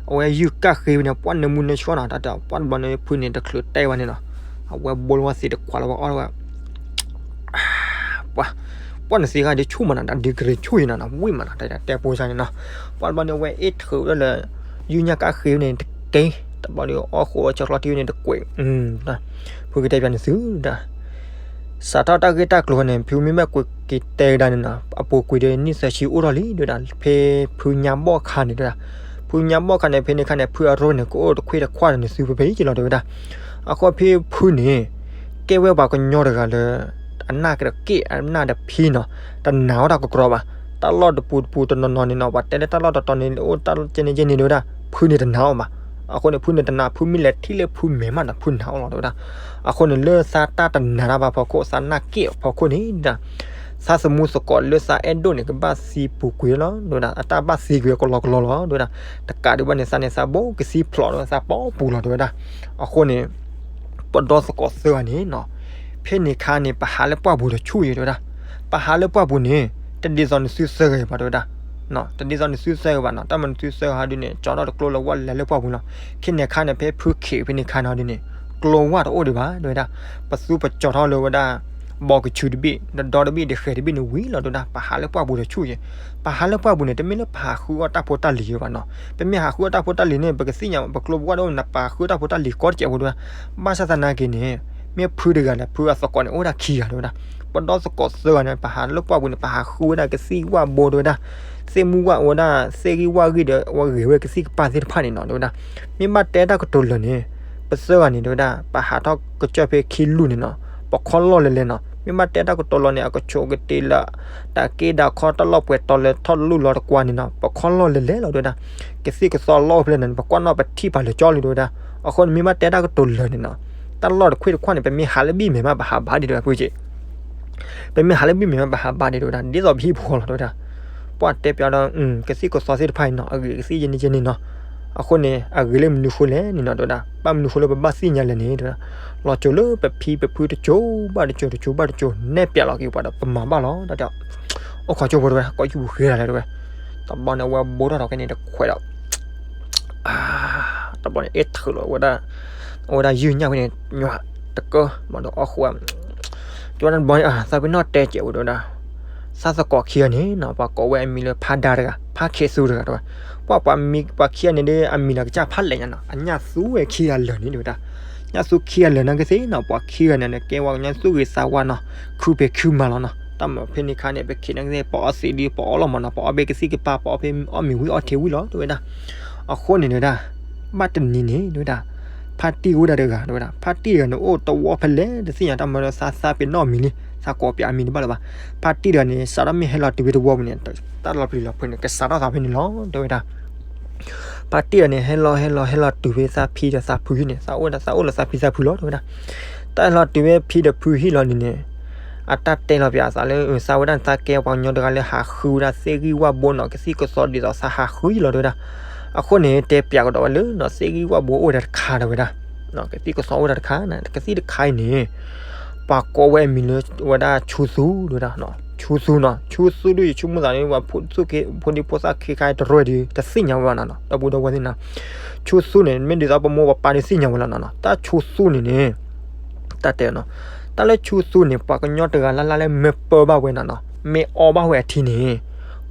အဝဲယုၢ်ကၣ်ဃ့ဖဲန့ၣ် ပှၢ်နၢမူနၢဆှီနီၤ တၢ်တဲ ပှၢ်တဘျီန့ၣ် ဖုန့ၣ်တချုးတဲဝဲန့ၣ်နီၤ အဝဲဘိလီၤဝဲသံးတခွးလီၤဝဲအီၣ်ဝဲ ပှၢ်, ပှၢ်နသံးဂၤဒုးဆူၣ်မးနီၤ ဒုးကရၢဆူၣ်ယံၤနီၤ ဝံၣ်မးနီၤ တၢ်တဲဖိစၢ်န့ၣ်နီၤ. ပှၢ်တဘျီန့ၣ် အဝဲအ့ၣ်ထုးဝဲဒၣ်လၢ ယုၢ်ညၣ်ကၣ်ဃ့ဖဲန့ၣ်တက့ၢ် တဘျီဒီးအီၣ်ဃိးဝဲဆီချီထံဖဲန့ၣ်တကွဲး ဖုကတဲပၠးနသု တဲဝဲဒၣ်. စးထီၣ်တၢ်ဂ့ၢ်တၢ်ကျိၤန့ၣ် ဖုမ့ၢ်ဘၣ်ကွဲးက့ၤတဲကဒါန့ၣ်နီၤ အပူၤကွံာ်ဒီးနံၣ်သၢဆံအိၣ်ထီၣ်လံ တဲဝဲဒၣ် ဖဲဖုညါဘီၣ်ခါန့ၣ် တဲဝဲဒၣ်. ဖုညါဘီၣ်ခါန့ၣ် ဖဲန့ၣ်ခါန့ၣ် ဖုအရိန့ၣ် ကအိၣ်တခွ့တခွါဒီးနသုဖဲဖဲအံၤက့ၤလီၤ တဲဝဲဒၣ်. အဃိဖဲဖုန့ၣ် ကဲဝဲပှၤကညီတဂၤလၢ အနၢ်ကတက့ၢ် အနၢ်တဖံနီၤ တနာ်အီၣ်တၢ်ကကြီဘၣ်. တၢ်လီၢ်တပူၤတပူၤတနီၤနီၤန့ၣ်နီၤ ပှၤတဲလၢတၢ်လီၢ်တတီၤန့ၣ် အိၣ်တၢ်ကဲန့ၣ်ကဲန့ၣ် တဲဝဲဒၣ် ဖုန့ၣ်တနာ်အီၣ်ဘၣ်. အဃိန့ၣ် ဖုန့ၣ်တနာ် ဖုမ့ၢ်လဲၤထံၣ်လၢဖုမဲာ်မးနီၤ ဖုနာ်အီၣ်လီၤ တဲဝဲဒၣ်. အဃိန့ၣ် လၢသးတၢ်တနာ်တၢ်ဘၣ်ဖီခိၣ် သးနၢ်က့ၣ်အဖီခိၣ်န့ၣ် တဲဝဲဒၣ် သးသမူသကိးလၢသးအဲၣ်ဒိၣ်န့ၣ် ကဘၣ်သံပူၤကွံာ်လီၤ တဲဝဲဒၣ်. အတၢ်ဘၣ်သံကွံာ်ကလီကလီလီၤ တဲဝဲဒၣ်. တကးဒံးဘၣ်န့ၣ် သးန့ၣ်သးဘိကသံဖျိးဒီးသးပီပူၤလီၤ တဲဝဲဒၣ်. အဃိန့ၣ် ပဒီသကိးသၢဂၤန့ၣ်နီၤ ဖဲန့ၣ်ခါန့ၣ် ပဟးလၢပှၢ်ပူၤဒီးဆူၣ်ယံၤ တဲဝဲဒၣ်. ပဟးလၢပှၢ်ပူၤန့ၣ် တဒ်သိးနသုသၢဂၤဘၣ် တဲဝဲဒၣ်. တဒ်သိးနသုသၢဂၤဘၣ်နီၤ တၢ်မၤနသုသၢဂၤဟီဒုန့ၣ် ကၠီထီၣ်တကျိလၢဝၣ်လဲၤလၢပှၢ်ပူၤလီၤ. ခဲန့ၣ်ခါန့ၣ် ဖဲဖုခံးဖဲန့ၣ်ခါန့ၣ်ဟီဒုန့ၣ် ကျိဝၣ်တအိၣ်ဒံးဘၣ် တဲဝဲဒၣ်. ပသူပကၠီထီၣ်လၢဝဲဒၣ် ဘီကဆူတဘ့ၣ် ဒီဒီတဘ့ၣ်ဒီးဃဲၤတဘ့ၣ်န့ၣ်ဝံၤလီၤ တဲဝဲဒၣ်. ပဟးလၢပှၢ်ပူၤဒီးဆူၣ်ယံၤ ပဟးလၢပှၢ်ပူၤန့ၣ် တမ့ၢ်လၢပဟးဃုအီၣ်တၢ်ဖိတၢ်လံၤယံၤဘၣ်နီၤ. ပမ့ၢ်ဟးဃုအီၣ်တၢ်ဖိတၢ်လံၤန့ၣ် ပကသ့ၣ်ညါ ပကျိပဝၣ်တအိၣ်န့ၣ် ပဟးဃုအီၣ်တၢ်ဖိတၢ်လံၤကီတစဲးဖိ တဲဝဲဒၣ်. ဘၣ်ဆၣ်သနာ်က့န့ၣ် မ့ၢ်ဖုတဂၤန့ၣ် ဖုအသကိးန့ၣ် အိၣ်ဝဲဒၣ်ခံဂၤ တဲဝဲဒၣ်. ပဒီသကိးသၢဂၤန့ၣ် ပဟးလၢပှၢ်ပူၤန့ၣ် ပဟးဃုဝဲဒၣ်ကသံၣ်ဝၣ်ဘိ တဲဝဲဒၣ်. သ့ၣ်မူဝၣ်ဝဲဒၣ် သ့ၣ်ဂံၢ်ဝၣ်ဂံၢ်ဒီး အဝဲဂဲၤဝဲကသံၣ်ကပၢ်သ့ၣ်တဖၣ်န့ၣ်နီၤ တဲဝဲဒၣ်. မ့ၢ်ဘၣ်တဲတၢ်ကတိၤလၢာ်န့ၣ် ပသၢဂၤန့ၣ် တဲဝဲဒၣ် ပဟးထီၣ်ကစၢၢ်ဖဲခံလူၢ်န့ၣ်နီၤ ပခီၣ်လီၢ်လဲၤလဲၤနီၤ. မ့ၢ်ဘၣ်တဲတၢ်ကတိၤလၢာ်န့ၣ် အကဆိးကတ့ၢ်လၢ တၢ်က့ၢ်တၢ်ခီၣ်တၢ်လီၢ်ပှဲၤတီၤလၢထီၣ်လူၢ်လီၤတကွၢ်န့ၣ်နီၤ ပခီၣ်လီၢ်လဲၤလဲၤလီၤ တဲဝဲဒၣ်. ကသံၣ်ကသီလီၢ်အိၣ်ဖဲလဲၣ်န့ၣ် ပကွၢ်နီၣ်ပထံၣ်ပာ်လၢာ်ကၠီလံ တဲဝဲဒၣ်. အဃိန့ၣ် မ့ၢ်ဘၣ်တဲတၢ်ကတိၤလၢာ်န့ၣ်နီၤ တၢ်လီၢ်တခွ့တခွါန့ၣ် ပမ့ၢ်ဟးလၢဘံၣ်မဲာ်မး ပဟးဘၣ်ဒံး တဲဝဲ ဖုက့ ပမ့ၢ်ဟးလၢဘံၣ်မဲာ်မး ပဟးဘၣ်ဒံး တဲဝဲဒၣ်. ဒ်သိးပဟံၣ်ဖိလီၤ တဲဝဲဒၣ်. ပှၢ်တဲပၠးဒီး ကသံၣ်ကသီသ့ၣ်တဖၣ်အံၤနီၤ အဂ့ၤကသံၣ်ယဲန့ၣ်ယဲန့ၣ်နီၤ. အဃိန့ၣ် အဂ့ၤလၢမနုၤဃိလဲၣ်န့ၣ်နီၤ တဲဝဲဒၣ်. ဘၣ်မနုၤဃိလၢပဘၣ်သ့ၣ်ညါလဲၣ်န့ၣ် တဲဝဲဒၣ်. လီၤစိၤလၢပဖံပဖုတစိၤဘၣ်တစိၤ တစိၤဘၣ်တစိၤ နဲၣ်ပၠးလီၤက့ၤပှၤဒီး ပမၤဘၣ်လီၤ တဲဝဲ. အိၣ်ခိးကၠိဖိ တဲဝဲ ကိးယူၢ်ပူၤဃ့တၢ်လဲၣ် တဲဝဲ. တဘျီန့ၣ် အဝဲဘိထီၣ်ထီၣ်ခဲန့ၣ်တခွဲးဒီး အါ တဘျီန့ၣ် အဲၣ်ထုးလီၤဝဲဒၣ်, အဝဲဒၣ်ယုၢ်ညၣ်ဖဲန့ၣ် ညွၤတကၢၢ် ဘၣ်ဒီးအီၣ်ဃုာ်, ကၠီတဘျီန့ၣ် သးပ့ၤနီၣ်တဲကဲးဝဲဒၣ်, သးသကိးခံဂၤန့ၣ်နီၤ ပှၤကိးဝဲအမံၤလၢဖးဒါတဂၤ ဖးခ့သူတဂၤတဲဝဲ, ပှၤပှၤမံၤပှၤခံဂၤန့ၣ်ဒီး အမံၤလၢကစၢ်ဖးလဲၣ်ညါနီၤ အညၣ်သူဝဲခံဂၤလၢာ်န့ၣ်တဲဝဲဒၣ်, ညၣ်သူခံဂၤလၢာ်နာ်က့သ့ၣ်နီၤ ပှၤခံဂၤန့ၣ် ကဲဝဲကညီသူၣ်ဂ့ၤသးဝါနီၤ, ခုဖံးခုမၤလီၤနီၤ, တၢ်မၤဖဲန့ၣ်ခါန့ၣ် ပခဲန့ၣ်ကသ့ၣ် ပအီၣ်သံးဒု ပအီၣ်လီၤမးနီၤ ပအီၣ်ဘ့ၣ်ကသံၣ်ကပၤ ပအီၣ်ဖဲအီၣ်မ့ၤဝံၤအီၣ်ထံဝံၤလီၤတဲဝဲဒၣ်, အဃိန့ၣ်တဲဝဲဒၣ်, ဘၣ်တနံၤန့ၣ်တဲဝဲဒၣ်, ဖါတံၢ်ဝဲဒၣ်တဂၤတဲဝဲဒၣ် ဖါတံၢ်တဂၤန့ၣ် အိၣ်တဝီဖဲလဲၣ်တသ့ၣ်ညါ တၢ်မၤဒီးသးသးပ့ၤနီၣ်အမံၤလံ သးကိးပၠးအမံၤတဘၣ်လၢၤဘၣ်, ဖါတံၢ်တဂၤန့ၣ် စးထီၣ်မ့ၢ်ဟဲလီၤတုၤဖဲတဝီပူၤန့ၣ် တၢ်လီၤပျံၤလီၤဖုးန့ၣ် ကစးထီၣ်သးဖဲန့ၣ်လီၤတဲဝဲဒၣ် ဖါတံၢ်တဂၤန့ၣ် ဟဲလီၤဟဲလီၤဟဲလီၤတုၤဖဲသးဖံဒီးသးဖုဟံၣ်န့ၣ် သးအိၣ်ဝဲဒၣ်သးအိၣ်လၢသးဖံသးဖုလီၤတဲဝဲဒၣ်, တၢ်ဟဲလီၤတုၤဖဲဖံဒီးဖုဟံၣ်လီၤန့ၣ်န့ၣ်, အတၢ်တဲလီၤပၠးသးလၢ သးဝဲဒၣ်န့ၣ် သးကဲပှၤကညီတဂၤလၢဟးဃုဝဲဒၣ်သ့ၣ်ဂံၢ်ဝၣ်ဘိနီၤ ကသံၣ်ကသီဒ်သိးသးဟးဃုယံၤလီၤတဲဝဲဒၣ်, အဃိန့ၣ် တဲပၠးကဒီးဝဲလၢနီၤ သ့ၣ်ဂံၢ်ဝၣ်ဘိအိၣ်ဝဲဒၣ်တခါတဲဝဲဒၣ်, ကသံၣ်ကသီအိၣ်ဝဲဒၣ်တခါန့ၣ် ကသံၣ်တခါအံၤန့ၣ် ပှၤကိးဝဲအမံၤလၢဝဲဒၣ်ဆူသူတဲဝဲဒၣ်, ဆူသူနီၤ ဆူသူဒုးယဆိကမိၣ်သးန့ၣ် ပှၤဖိဒံဖိသၣ်ခံခါတရၢၢ်ဒီး တသ့ၣ်ညါဝဲဘၣ်နီၤ ဒီပုၢ်ဒီဝဲၢ်သ့ၣ်နီၤ, ဆူသူန့ၣ် မ့ၢ်ဒ်သိးပမိၢ်ပပၢ်ဒီးသ့ၣ်ညါဝဲလီၤနီၤ တၢ်ဆူသူန့ၣ်န့ၣ် တၢ်တဲနီၤ, တၢ်လၢဆူသူန့ၣ် ပှၤကညီတဂၤလၢ်လၢ်လၢမ့ၢ်ပၢဘၣ်ဝဲနီၤနီၤ မ့ၢ်အီဘၣ်ဝဲအထံန့ၣ်,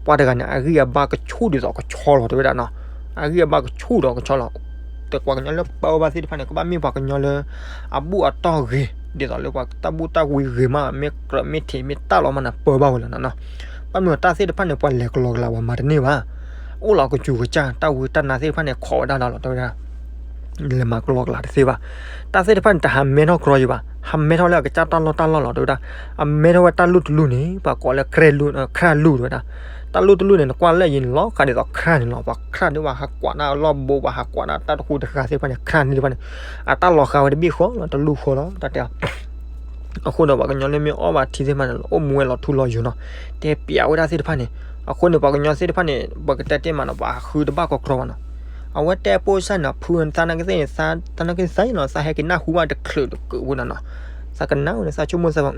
ပှၤတဂၤန့ၣ် အဂံၢ်အဘါကဆူၣ်ဒ်သိးကဆီလီၤတဲဝဲဒၣ်နီၤ, အဂံၢ်အဘါကဆူၣ်ဒီးကဆီလီၤ, တဲပှၤကညီလၢပၢဘၣ်သ့ၣ်တဖၣ်န့ၣ် ကဘၣ်မ့ၢ်ပှၤကညီလၢ အဘူၣ်အတီၢ်ဂ့ၤ ဒ်သိးလၢပှၤတၢ်ဘူၣ်တၢ်ဝံဂ့ၤမး မ့ၢ်ကြၢးမ့ၢ်ထံးမ့ၢ်တၢ်လီၤမးန့ၣ် ပၢဘၣ်ဝဲလီၤနီၤနီၤ, ဘၣ်မနုၤတၢ်သ့ၣ်တဖၣ်န့ၣ် ပှၤလဲၤကလီကလီ ပှၤမၤတန့ၢ်ဘၣ်, အိၣ်လီၤကစူၤကစၢ် တၢ်ဝံတၢ်နါသ့ၣ်တဖၣ်န့ၣ် ခိးဝဲဒၣ်ဒီးလီၤတဲဝဲဒၣ် လဲၤမၤကလီကလီတသ့ဘၣ်, တၢ်သ့ၣ်တဖၣ်န့ၣ် တဟးမဲထီၣ်ကြီယံၤဘၣ်, ဟးမဲထီၣ်လၢအကစၢ်တၢ်လီၢ်တၢ်လီၢ်လီၤတဲဝဲဒၣ်, အမဲထီၣ်ဝဲတၢ်လူၢ်တလူၢ်န့ၣ် ပှၤကိးလၢ ခရၢ်လူၢ်တဲဝဲဒၣ်, တၢ်လူၢ်တလူၢ်န့ၣ် နကွၢ်လၢအယံၤန့ၣ် လီၤဃးဒ်သိးခရၣ်န့ၣ်လီၤ, ပှၤခရၣ်ဒ်ပှၤဟးကွၢ်နၢ်အလီၢ်ဘိ ပှၤဟးကွၢ်နၢ်တၢ်တဟူးတဃာ်သ့ၣ်တဖၣ်န့ၣ် ခရၣ်န့ၣ်တဖၣ်န့ၣ်, အတၢ်လီၤဃးဝဲတဘ့ၣ်ဃီလီၤ တလူၢ်ဃီလီၤ တၢ်တဲအီၤ အဃိဒီးပှၤကညီလၢမ့ၢ်အီၣ်ဘၣ်ထံသ့ၣ်တဖၣ်န့ၣ် အိၣ်မူဝဲလီၤထူလီၤယိာ်နီၤ, တဲပၠးဝဲဒၣ်သ့ၣ်တဖၣ်န့ၣ်, အဃိန့ၣ် ပှၤကညီသ့ၣ်တဖၣ်န့ၣ် ပကတဲတ့ၢ်မးနီၤ ပှၤဟးဃုတဘၣ်ကီကရီဘၣ်နီၤ, အဝဲတဲပိစၢ်န့ၣ် ဖုသးနာ်က့သ့ၣ်န့ၣ် သးနာ်က့သ့ၣ်နီၤ သးဟဲက့ၤနၢ်ဟူဘၣ်တချုးတကုးဝဲနီၤနီၤ, သးကနၣ်ဝဲန့ၣ် သးဆိကမိၣ်သးဘၣ်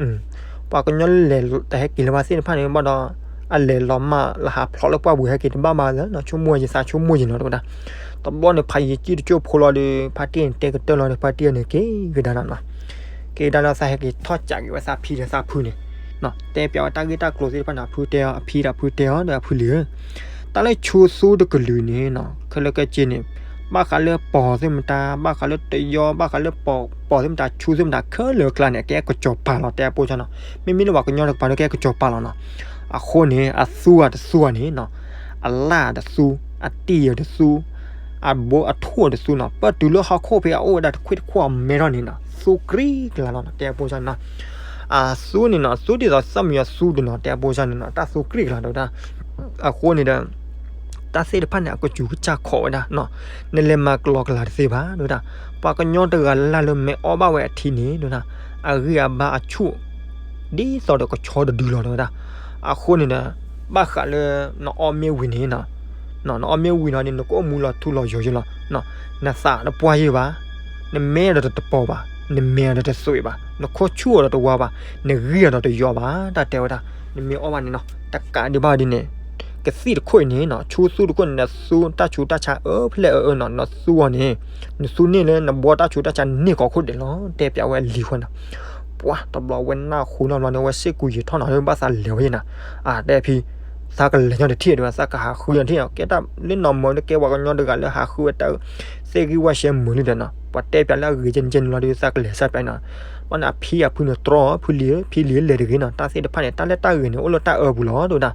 ပှၤကညီလၢလဲၤတဟဲက့ၤလၢၤဘၣ်သ့ၣ်တဖၣ်န့ၣ် ဘၣ်ဒီး အလဲၤလီၤမၢ်လၢဟးဖျိးလၢပှၢ်ပူၤဟဲက့ၤတဘၣ်ဘၣ်လၢနီၤ ဆိကမိၣ်ယသးဆိကမိၣ်ယနီၤ တဲဝဲဒၣ်, တဘျီန့ၣ် ဖးယံၤကံၣ်တကၠိၢ်ဖိလီၤဒီး ဖါတံၢ်န့ၣ်တဲကတၢၢ်လီၤဒီး ဖါတံၢ်န့ၣ်က့ၤကဒါနီၤနီၤ, က့ၤကဒါလီၤ သးဟဲက့ၤထီၣ်ကးက့ၤဝဲသးဖံဒီးသးဖုန့ၣ်, တဲပၠးဝဲတၢ်ဂ့ၢ်တၢ်ကျိၤသ့ၣ်တဖၣ်န့ၣ် အဖုတဲအီၤ အဖံဒီးဖုတဲအီၤဒီး အဖုလံဧၢ, တၢ်လၢဆူသူတကလုာ်န့ၣ်နီၤ ခဲလၢာ်ခဲဆ့န့ၣ် ဘၣ်ဃးလၢပီၢ်သ့ၣ်မတၤ ဘၣ်ဃးလၢတယီ ဘၣ်ဃးလၢပီၢ် ပီၢ်သ့ၣ်မတၤ ဆူသ့ၣ်မတၤ ခဲလၢာ်ကျါန့ၣ် အကဲကစီၤပၤလီၤ တဲအပိစၢ်နီၤ, မ့မ့ၢ်လၢပှၤကညီတကပၤဒီးကဲကစီၤပၤလီၤနီၤ, အဃိန့ၣ် အသူအတသူဧါန့ၣ်နီၤ, အလၢ်အတသူ အတံၢ်အတသူ အဘိအထူၣ်အတသူနီၤ ပတုၤလၢဟီၣ်ခိၣ်ဖဲအအိၣ်ဝဲဒၣ်တခွံၣ်တခွါအမဲထီၣ်န့ၣ်နီၤ သူကြံၢ်ကလာ်လီၤနီၤ တဲအပိစၢ်နီၤ, အသူန့ၣ်နီၤ သူဒ်သိးသၣ်မံယီၤသူတနီၤ တဲအပိစၢ်န့ၣ်နီၤ တၢ်သူကြံၢ်ကလာ်တဲဝဲဒၣ်, အဃိန့ၣ်ဒီး တၢ်သ့ၣ်တဖၣ်န့ၣ် အကစူၤကစၢ်ခိးဝဲဒၣ်နီၤ, နလဲၤမၤကလီကလီတသ့ဘၣ် တဲဝဲဒၣ်, ပှၤကညီတဂၤလၢ်လၢမ့ၢ်အီၣ်ဘၣ်ဝဲအထံန့ၣ် တဲဝဲဒၣ်, အဂံၢ်အဘါအဆူၣ် ဒ်သိးဒီးကဆီတဒုလီၤ တဲဝဲဒၣ်, အဃိန့ၣ်ဒီး ဘၣ်ဃးလၢ နအီၣ်မ့ၢ်ဝံၤန့ၣ်နီၤ, နအီၣ်မ့ၢ်ဝံၤနီၤန့ၣ် နကအိၣ်မူလီၤထူလီၤယိာ်ယိာ်လီၤ, နသးတပှၢ်ယံာ်ဘၣ်, နမဲဒီးတတပီၤဘၣ်, နမဲဒီးတသွံးဘၣ်, နခိၣ်ဆူၣ်အီၤဒီးတဝါဘၣ်, နဂံၢ်အီၤဒီးတယီၤဘၣ် တၢ်တဲဝဲဒၣ်, နမ့ၢ်အီၣ်ဘၣ်န့ၣ်နီၤ တကးဒံးဘၣ်ဒ်န့ၣ် ကသံၣ်တခိၣ်အံၤန့ၣ်နီၤ ဆူသူတခိၣ်န့ၣ် နသူတၢ်ဆူးတၢ်ဆါအၢဖျဲၣ်အၢအၢနီၤ နသူအီၤန့ၣ် နသူန့ၢ်လၢနဘှီတၢ်ဆူးတၢ်ဆါန့ၢ်ကီးခိၣ်ဒဲးလီၤ တဲပၠးဝဲအလံၤဃီနီၤ, ပှၤတဘျီဝဲနၢ်ဟူနီတဘျီန့ၣ် ဝဲစ့ၢ်ကူးယံာ်ထီၣ်နီၤ ဘၣ်သးလဲၤဝဲယဲနီၤ, အါ တဲဖံ သးကလဲၤညီတထံၣ်တဲဝဲ သးကဟးဃုညီတထံၣ်နီၤ ကဲတၢ်လၢနီၢ်မၢလၢကဲပှၤကညီတဂၤလၢဟးဃုဝဲတၢ် သ့ၣ်ဂံၢ်ဝၣ်ရှဲမုာ်လံဒီးနီၤ ပှၤတဲပၠးလၢအဂ့ၤကဲန့ၣ်ကဲန့ၣ်လီၤဒီး သးကလဲၤစၢ်ပၠးနီၤ, ဘၣ်န့ၣ်အဖံအဖုန့ၣ်တြီ ဖုလံဧၢ ဖံလံဧၢ လဲၤတဂ့ၤနီၤ တၢ်သ့ၣ်တဖၣ်န့ၣ် တၢ်လၢတၢ်ဂ့ၤန့ၣ် အိၣ်လၢတၢ်အၢပူၤလီၤ တဲဝဲဒၣ်,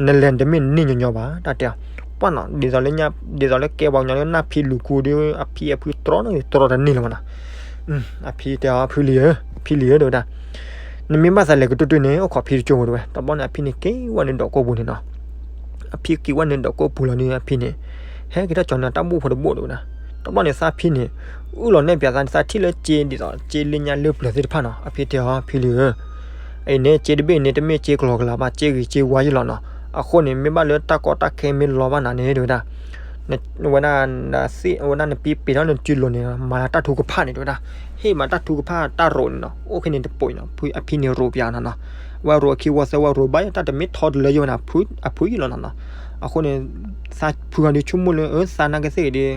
နလဲၤတမ့ၢ်န့ၢ်ညီညီဘၣ် တၢ်တဲအီၤ, ပှၤနီၤ ဒ်သိးလၢညါ ဒ်သိးလၢကဲပှၤကညီလၢနၢ်ဖံလူၤကူဒီး အဖံအဖုတြီန့ၣ် တြီတန့ၢ်လၢၤဘၣ်နီၤ, အဖံတဲအီၤ ဖုလံဧၢ ဖံလံဧၢ တဲဝဲဒၣ်, နမ့ၢ်ဘၣ်သးလဲၤကတၢၢ်တၢၢ်န့ၣ် အိၣ်ခိးဖံတကၠိၢ်ဖိတဲဝဲ, တဘျီန့ၣ် အဖံန့ၣ်က့ၤဝဲန့ၣ်ဒီးကိၢ်ပူၤန့ၣ်နီၤ အဖံက့ၤဝဲန့ၣ်ဒီးကိၢ်ပူၤလီၤဒီး အဖံန့ၣ် ဟဲက့ၤထီၣ်ကၠီၤန့ၣ်တၢ်ဘူၣ်ဖိတဘိၣ်တဲဝဲဒၣ်, တဘျီန့ၣ်သးဖံန့ၣ် အုၣ်လီၤနဲၣ်ပၠးသးန့ၣ် သးထံၣ်လၢစ့ဒ်သိး စ့လၢညါလၢပျၢၤသ့ၣ်တဖၣ်နီၤ အဖံတဲအီၤ ဖံလံဧၢ အံၤန့ၣ် စ့တဘ့ၣ်န့ၣ် တမ့ၢ်စ့ကလီကလီဘၣ် စ့ဂ့ၤစ့ဝါယံၤလီၤနီၤ, အဃိန့ၣ် မ့ၢ်ဘၣ်လၢတၢ်ကီတၢ်ခဲမ့ၢ်လီၤဘၣ်နၤန့ၣ် တဲဝဲဒၣ် ဝဲဒၣ် ဝဲဒၣ်နပံပ့ၤထီၣ်နစုလိၤန့ၣ် မၤလၢတၢ်ထုကဖၣ်န့ၣ် တဲဝဲဒၣ်, ဟ့ၣ်မၤတၢ်ထုကဖၣ်တၢ်ရိးန့ၣ်နီၤ အိၣ်ခဲန့ၣ်တပိၤနီၤ အဖံန့ၣ်ရိးပၠးနီၤနီၤ, ဝဲရိးအခံဝီသၢဝဲရိးဘၣ် တၢ်တမ့ၢ်ထီတလၢယိၤဝဲနၤ အဖုယံၤလီၤနီၤနီၤ, အဃိန့ၣ် သးဖုဂၤဒီးဆိကမိၣ်လၢ အၢ သးနာ်က့သ့ၣ်ဂ့ၤဒီး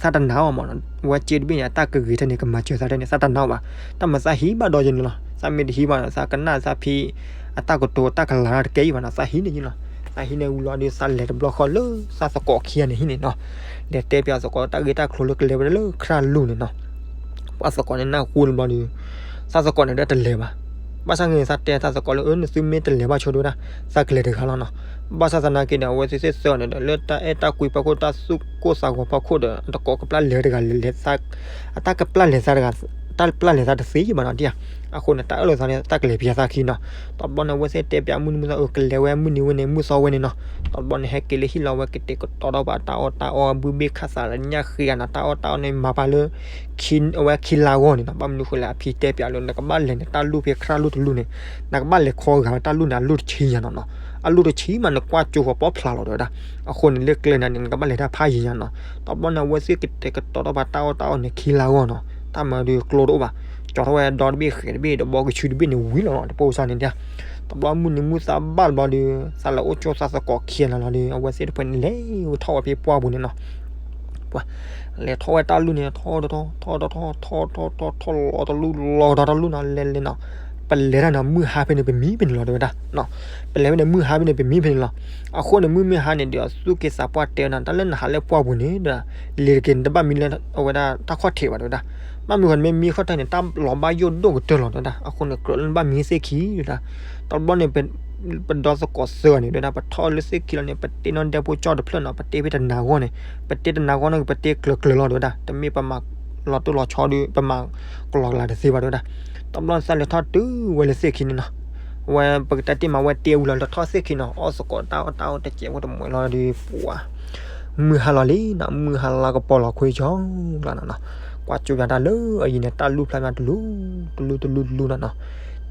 သးတနာ်အီၤမးနီၤ, ဝဲစ့တဘ့ၣ်န့ၣ် အတၢ်ကဂ့ၤထဲန့ၣ် ကမၤစၢၤသးထဲန့ၣ် သးတနာ်အီၤဘၣ်. တၢ်မၤသးဟံးဘၣ်ဒီးယၤန့ၣ်လီၤ. သးမ့ၢ်တဟံးဘၣ်ဒီး သးကနၣ်သးဖံ အတၢ်ကတိၤတၢ်ကလၤတကဲအံၤဘၣ်နီၤ, သးဟံးန့ၢ်ယၤလီၤ. သးဟံးန့ၢ်ဝံၤလီၤဒီး သးလဲၤတဘျီဃီလၢသးသကိးခံဂၤန့ၣ်ဟံၣ်န့ၣ်နီၤ, လဲၤတဲပၠးသကိးတၢ်ဂ့ၢ်တၢ်ကျိၤလၢကလဲၤဝဲဒၣ်လၢခရၣ်လူၢ်န့ၣ်နီၤ. ပှၤသကိးန့ၣ်နၢ်ဟူတဘျီဒီး သးသကိးန့ၣ်ဒီးတလဲၤဘၣ်. ဘၣ်ဆၣ်န့ၣ် သးတဲသးသကိးလၢ အၢ နသုမ့ၢ်တလဲၤဘၣ်ဆိဒီးဒၣ် သးကလဲၤတဂၤလီၤနီၤ. ဘၣ်ဆၣ်သနာ်က့ဒီး အဝဲသ့ၣ်သ့ၣ်သၢဂၤန့ၣ်ဒီး လၢတၢ်အဲၣ်တၢ်ကွံဖီခိၣ် တၢ်သူၣ်ကိၢ်သးဂီၤဖီခိၣ်ဒီး တကိးကပျၢ်လဲၤတဂၤလဲၤ အတၢ်ကပျၢ်လဲၤသးတဂၤ တၢ်ပျၢ်လဲၤသးတသ့ဘၣ်နီၤဒ်ဧါ. အဃိန့ၣ် တၢ်အၢၣ်လီၤသးန့ၣ် တၢ်ကလဲၤပၠးသးခံနီၤ. တဘျီန့ၣ် အဝဲသ့ၣ်တဲပၠးမုၢ်နံၤမုၢ်သီ အၢ ကလဲၤဝဲမုၢ်နံၤဝဲန့ၣ် မုၢ်သီဝဲန့ၣ်နီၤ. တဘျီန့ၣ် ဟဲက့ၤလၢဟံၣ်လီၤ ဝဲကတဲာ်ကတီၤထီၣ်ဘၣ်တၢ်အီၣ်တၢ်အီ ဘုဘ့ၣ်ခၣ်သးလၢညၣ်ဃ့ဂၤနီၤ, တၢ်အီၣ်တၢ်အီန့ၣ် မၤပာ်လၢ အဝဲခံလါဂီၢ်န့ၣ်နီၤ. ဘၣ်မနုၤဃိလဲၣ် အဖံတဲပၠးလၢ နကဘၣ်လဲၤန့ၣ် တၢ်လူၢ်ဖဲခရၣ်လူၢ်တလူၢ်န့ၣ် နကဘၣ်လဲၤခီဂာ်ဝဲတၢ်လူၢ်န့ၣ် အလူၢ်တဆံညါနီၤနီၤ. အလူၢ်တဆံမး နကွၢ်ကၠိဃီၤပီဖျါလီၤတဲဝဲဒၣ်. အဃိန့ၣ် လၢကျဲန့ၣ်န့ၣ် နကဘၣ်လဲၤတၢ်ဖးယံၤညါနီၤ. တဘျီန့ၣ် အဝဲသ့ၣ်ကတဲာ်ကတီၤထီၣ်ဘၣ်တၢ်အီၣ်တၢ်အီန့ၣ် ခံလါဂီၢ်နီၤ. တၢ်မၤဒီးကျိတအိၣ်ဘၣ်, ကၠီထီၣ်ဝဲဒီတဘ့ၣ်ဃဲးတဘ့ၣ် ဒီးဘီကဆူတဘ့ၣ်န့ၣ်ဝံၤလီၤနီၤ, တပိၢ်စၢ်န့ၣ်ဒ် တဘျီမုၢ်နံၤမုၢ်သီဘၣ်တဘျီဒီး သးလဲၤအိၣ်ကၠိသးသကိးခံဂၤလီၤဒီး အဝဲသ့ၣ်တဖၣ်န့ၣ် လဲၤထီၣ်ဝဲဖဲပှၢ်ပူၤန့ၣ်နီၤ. ပှၤ လဲၤထီၣ်ဝဲတၢ်လူၢ်န့ၣ် ထီၣ်တထီၣ် ထီၣ်တထီၣ် ထီၣ်ထီၣ်ထီၣ်ထီၣ် လီၤတလူၢ် လီၤတလူၢ်နီၤ လဲၤလဲၤနီၤ. ပလဲၤတၢ်န့ၣ် မုၢ်ဟါဖဲန့ၣ် ပမံဖဲန့ၣ်လီၤတဲဝဲဒၣ်. ပလဲၤဖဲန့ၣ် မုၢ်ဟါဖဲန့ၣ် ပမံဖဲန့ၣ်လီၤ. အဃိန့ၣ် မုၢ်မ့ၢ်ဟါန့ၣ်ဒီး သူၣ်က့သးပှၢ်တဲဝဲဒၣ် တၢ်လၢနဟးလၢပှၢ်ပူၤန့ၣ်ဒီး လ့ၤတက့ၤ နတဘၣ်မံလၢအဝဲဒၣ်တၢ်ခီၣ်ထံးဘၣ်တဲဝဲဒၣ်. ဘၣ်မနုၤဃိန့ၣ် မ့ၢ်မံခီၣ်ထံးန့ၣ် တၢ်လီၤဘၣ်ယိၣ်ဒိၣ်ကတၢၢ်လီၤတဲဝဲဒၣ်. အဃိန့ၣ် ကြၢးလၢနဘၣ်မံသ့ၣ်ခံတဲဝဲဒၣ်. တဘျီန့ၣ် ပဒီသကိးသၢဂၤန့ၣ်တဲဝဲဒၣ် ပထီၣ်လၢသ့ၣ်ခံလီၤန့ၣ် ပတ့နီၢ်ဒဲဖိကၠီၣ်တဖျၢၣ်နီၤ, ပတ့ဖဲတနၤဂီၢ်န့ၣ် ပတ့တနၤဂီၢ်န့ၣ် ပတ့ကျၢၤကျၢၤလီၤတဲဝဲဒၣ်. တမ့ၢ်ပမၤလီၤတိၢ်လီၤဆီဒီး ပမၤကလီၤကလၤတသ့ဘၣ်တဲဝဲဒၣ်. တဘျီန့ၣ် သးလဲၤထီၣ်တုၤဝဲလၢသ့ၣ်ခံန့ၣ်နီၤ. ဝဲပကတဲတ့ၢ်မး ဝဲတ့ဝံၤလီၤ လဲၤထီၣ်သ့ၣ်ခံနီၤ အီၣ်သကိးတၢ်အီၣ်တၢ်အီတစဲးဖိတမှဲၤလီၤဒီး ပှၤ မုၢ်ဟါလီၤလံနီၤ, မုၢ်ဟါလါကပီၤလီၤခွံကၠီကျါနီၤနီၤ. ကွၢ်ကၠိယၤတၢ်လၢအယံၤန့ၣ် တၢ်လူၢ်ဖျါမးတလူၢ် တလူၢ်တလူၢ်တလူၢ်နီၤနီၤ.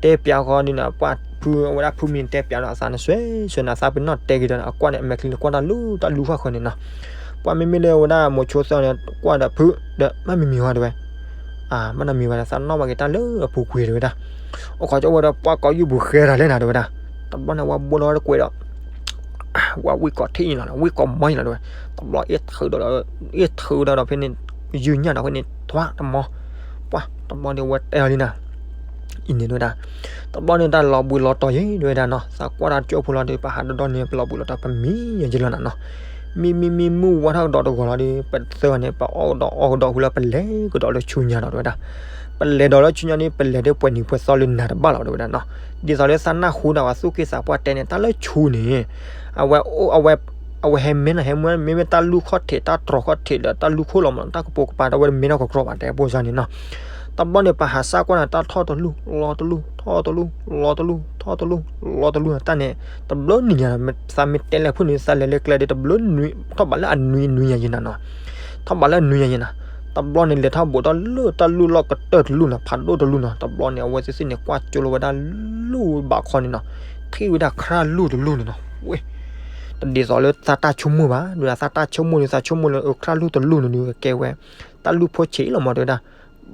တဲပၠးဃီဒ်န့ၣ် ပှၤဖု အဝဲဒၣ်ဖုမံၤန့ၣ် တဲပၠးဒီးအသးန့ၣ် ဆွဲဆွဲန့ၣ်သးပ့ၤနီၣ်တဲက့ၤဒီး အကွၢ်န့ၣ် အမဲာ်ချံန့ၣ် ကွၢ်တၢ်လူၢ်တၢ်လူၢ်ဃၣ်ဃၣ်န့ၣ်နီၤ. ပှၤမ့မ့ၢ်လၢဝဲဒၣ်မိၤဆိသၢန့ၣ် ကွၢ်ဒီးဖုဒီး ဘၣ်မံမံၤဝဲတဲဝဲ ဘၣ်နီတမံၤဘၣ်ဒီး သးနီၣ်ဘၣ်က့ၤတၢ်လၢအပူၤကွံာ်တဲဝဲဒၣ်. အိၣ်ခိးကၠီဝဲဒီး ပှၤကိးယုၢ်ပူၤဃဲတၢ်လဲၣ်နၤတဲဝဲဒၣ်. တဘျီန့ၣ် ဝဲဘိလီၤဝဲတကွဲးဒီး ဝဲဝံၣ်ကိးထံၣ်န့ၣ်လီၤ ဝံၣ်ကိးမီန့ၣ်လီၤတဲဝဲ. တဘျီအ့ၣ်ထုးဒီး အ့ၣ်ထုးဒီးဖဲန့ၣ် ယုၢ်ညၣ်ဒီးဖဲန့ၣ် ထွါတမီ ပှၤ တဘျီန့ၣ် ဝဲတဲအီၤလံနၤ အံၤန့ၣ်တဲဝဲဒၣ်. တဘျီန့ၣ် တၢ်လီၤဘှံးလီၤတီၤယံၤတဲဝဲဒၣ်နီၤ. သးကွၢ်တၢ်ကၠိဖိလီၤဒီး ပဟးဒီဒီန့ၣ် ပလီၤဘှံးလီၤတီၤ ပမံယံၤလီၤနၤနီၤ. မံမံမံမုၢ်ဝါထီၣ်ကဒီးတဂီၤလီၤဒီး ပသၢဂၤန့ၣ် ပအီၣ်ကဒီးအီကဒီးဝံၤလီၤ ပလဲၤကဒီးလၢဆူညါဒီးတဲဝဲဒၣ်. ပလဲၤဒီးလၢဆူညါန့ၣ် ပလဲၤဒီးပှဲၤနံၤပှဲၤသီလၢနၤတဘၣ်လီၤတဲဝဲဒၣ်နီၤ. ဒ်သိးလၢသးနၢ်ဟူဒၣ်ဝဲသူၣ်က့သးပှၢ်တဲန့ၣ် တၢ်လၢဆူန့ၣ် အဝဲ အဝဲဟဲမဲနီၤ ဟဲမဲ မ့မ့ၢ်တၢ်လူၢ်ခီၣ်ထံး တၢ်တြီၤခီၣ်ထံးဒီး တၢ်လူၢ်ခိၣ်လီၤမး တၢ်ကပိာ်ကပၤဒီး အဝဲတမ့ၢ်နီၢ်ကကြီဘၣ် တဲပိၢ်စၢ်န့ၣ်နီၤ. တဘျီန့ၣ် ပဟးစၢ်ကွၢ်န့ၣ် တၢ်ထီၣ်တလူၢ် လီၤတလူၢ် ထီၣ်တလူၢ် လီၤတလူၢ် ထီၣ်တလူၢ် လီၤတလူၢ် တၢ်န့ၣ် တဘျီနံၤညါ သးမ့ၢ်တဲလဲၣ်ဖုၣ်န့ၣ် သးလဲၤလၢကျဲဒီး တဘျီနွံ ထီၣ်ဘးလၢအနွံနွံညါယံၤနၤနီၤ. ထီၣ်ဘးလၢအနွံညါယံၤနၤ. တဘျီန့ၣ် လဲၤထီၣ်ဘိးထီၣ်လၢတၢ်လူၢ်လီၢ်ကတၢၢ်တလူၢ်နီၤ ဖးဒိၣ်တလူၢ်နီၤ. တဘျီန့ၣ် အဝဲသ့ၣ်သ့ၣ်န့ၣ် ကွၢ်ကၠိလီၤဝဲဒၣ်လူၢ်ဘးခီန့ၣ်နီၤ. ထံၣ်ဝဲဒၣ်ခရၣ်လူၢ်တလူၢ်န့ၣ်နီၤ. ဝဲ တဒ်သိးလၢသးတၢ်ဆိကမိၣ်ဘၣ် ဒ်သးတၢ်ဆိကမိၣ်န့ၣ် သးဆိကမိၣ်လၢ အၢခရၣ်လူၢ်တလူၢ်န့ၣ်ဒုး ကကဲဝဲ တၢ်လူၢ်ဖိဆံးလီၤမးတဲဝဲဒၣ်.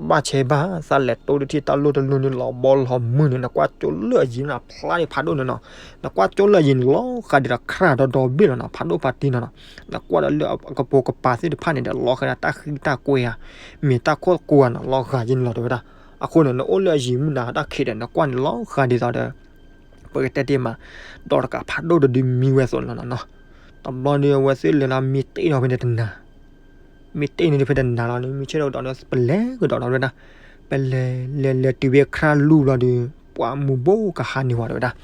ဘၣ်ဆဲးဘၣ် သးလဲၤတိၢ်တထံၣ်တၢ်လူၢ်တလူၢ်န့ၣ် လီၤဘီလီၤမုၢ်န့ၣ် နကွၢ်ကၠိလၢအယံၤန့ၣ် ဖျါန့ၣ်ဖးဒိၣ်န့ၣ်နီၤ. နကွၢ်ကၠိလၢအယံၤန့ၣ် လီၤဃးဒ်ဒီးခရၣ်ဒီဘ့ၣ်လီၤနီၤ ဖးဒိၣ်ဖးတံၢ်နီၤနီၤ. နကွၢ်ဒီးလၢအကပိာ်ကပၤသ့ၣ်တဖၣ်န့ၣ်ဒီး လီၤဃးဒ်တၢ်ဃံတၢ်ကွဲဧါ မ့ၢ်တၢ်ခိၣ်ကိၤဧါနီၤ လီၤဃးယံၤန့ၣ်လီၤတဲဝဲဒၣ်. အဃိန့ၣ် နအိၣ်လၢအယံၤမုၢ်နၤတၢ်ခံးဒီး နကွၢ်န့ၣ်လီၤဃးဒ်သိးဒီး ပကတဲတ့ၢ်မး ဒီးတကးဖးဒိၣ်တဒုမံဝဲအသိးန့ၣ်လီၤနီၤ. တဘျီန့ၣ် အဝဲသ့ၣ်လဲၤလၢမ့ၢ်တ့ၢ်ဒီးဖဲန့ၣ်တနၤ မ့ၢ်တ့ၢ်န့ၣ်ဒီးဖဲတနၤလီၤန့ၣ် မ့ၢ်ဆ့ၣ်ဒီးကဒီးန့ၣ် ပလဲၤကဒီးဒီးဝဲဒၣ်. ပလဲၤလဲၤလဲၤတုၤဖဲခရၣ်လူၢ်လီၤဒီး ပှၤမူၤဘိကဟါန့ၢ်ဝဲဒၣ်ဝဲဒၣ်.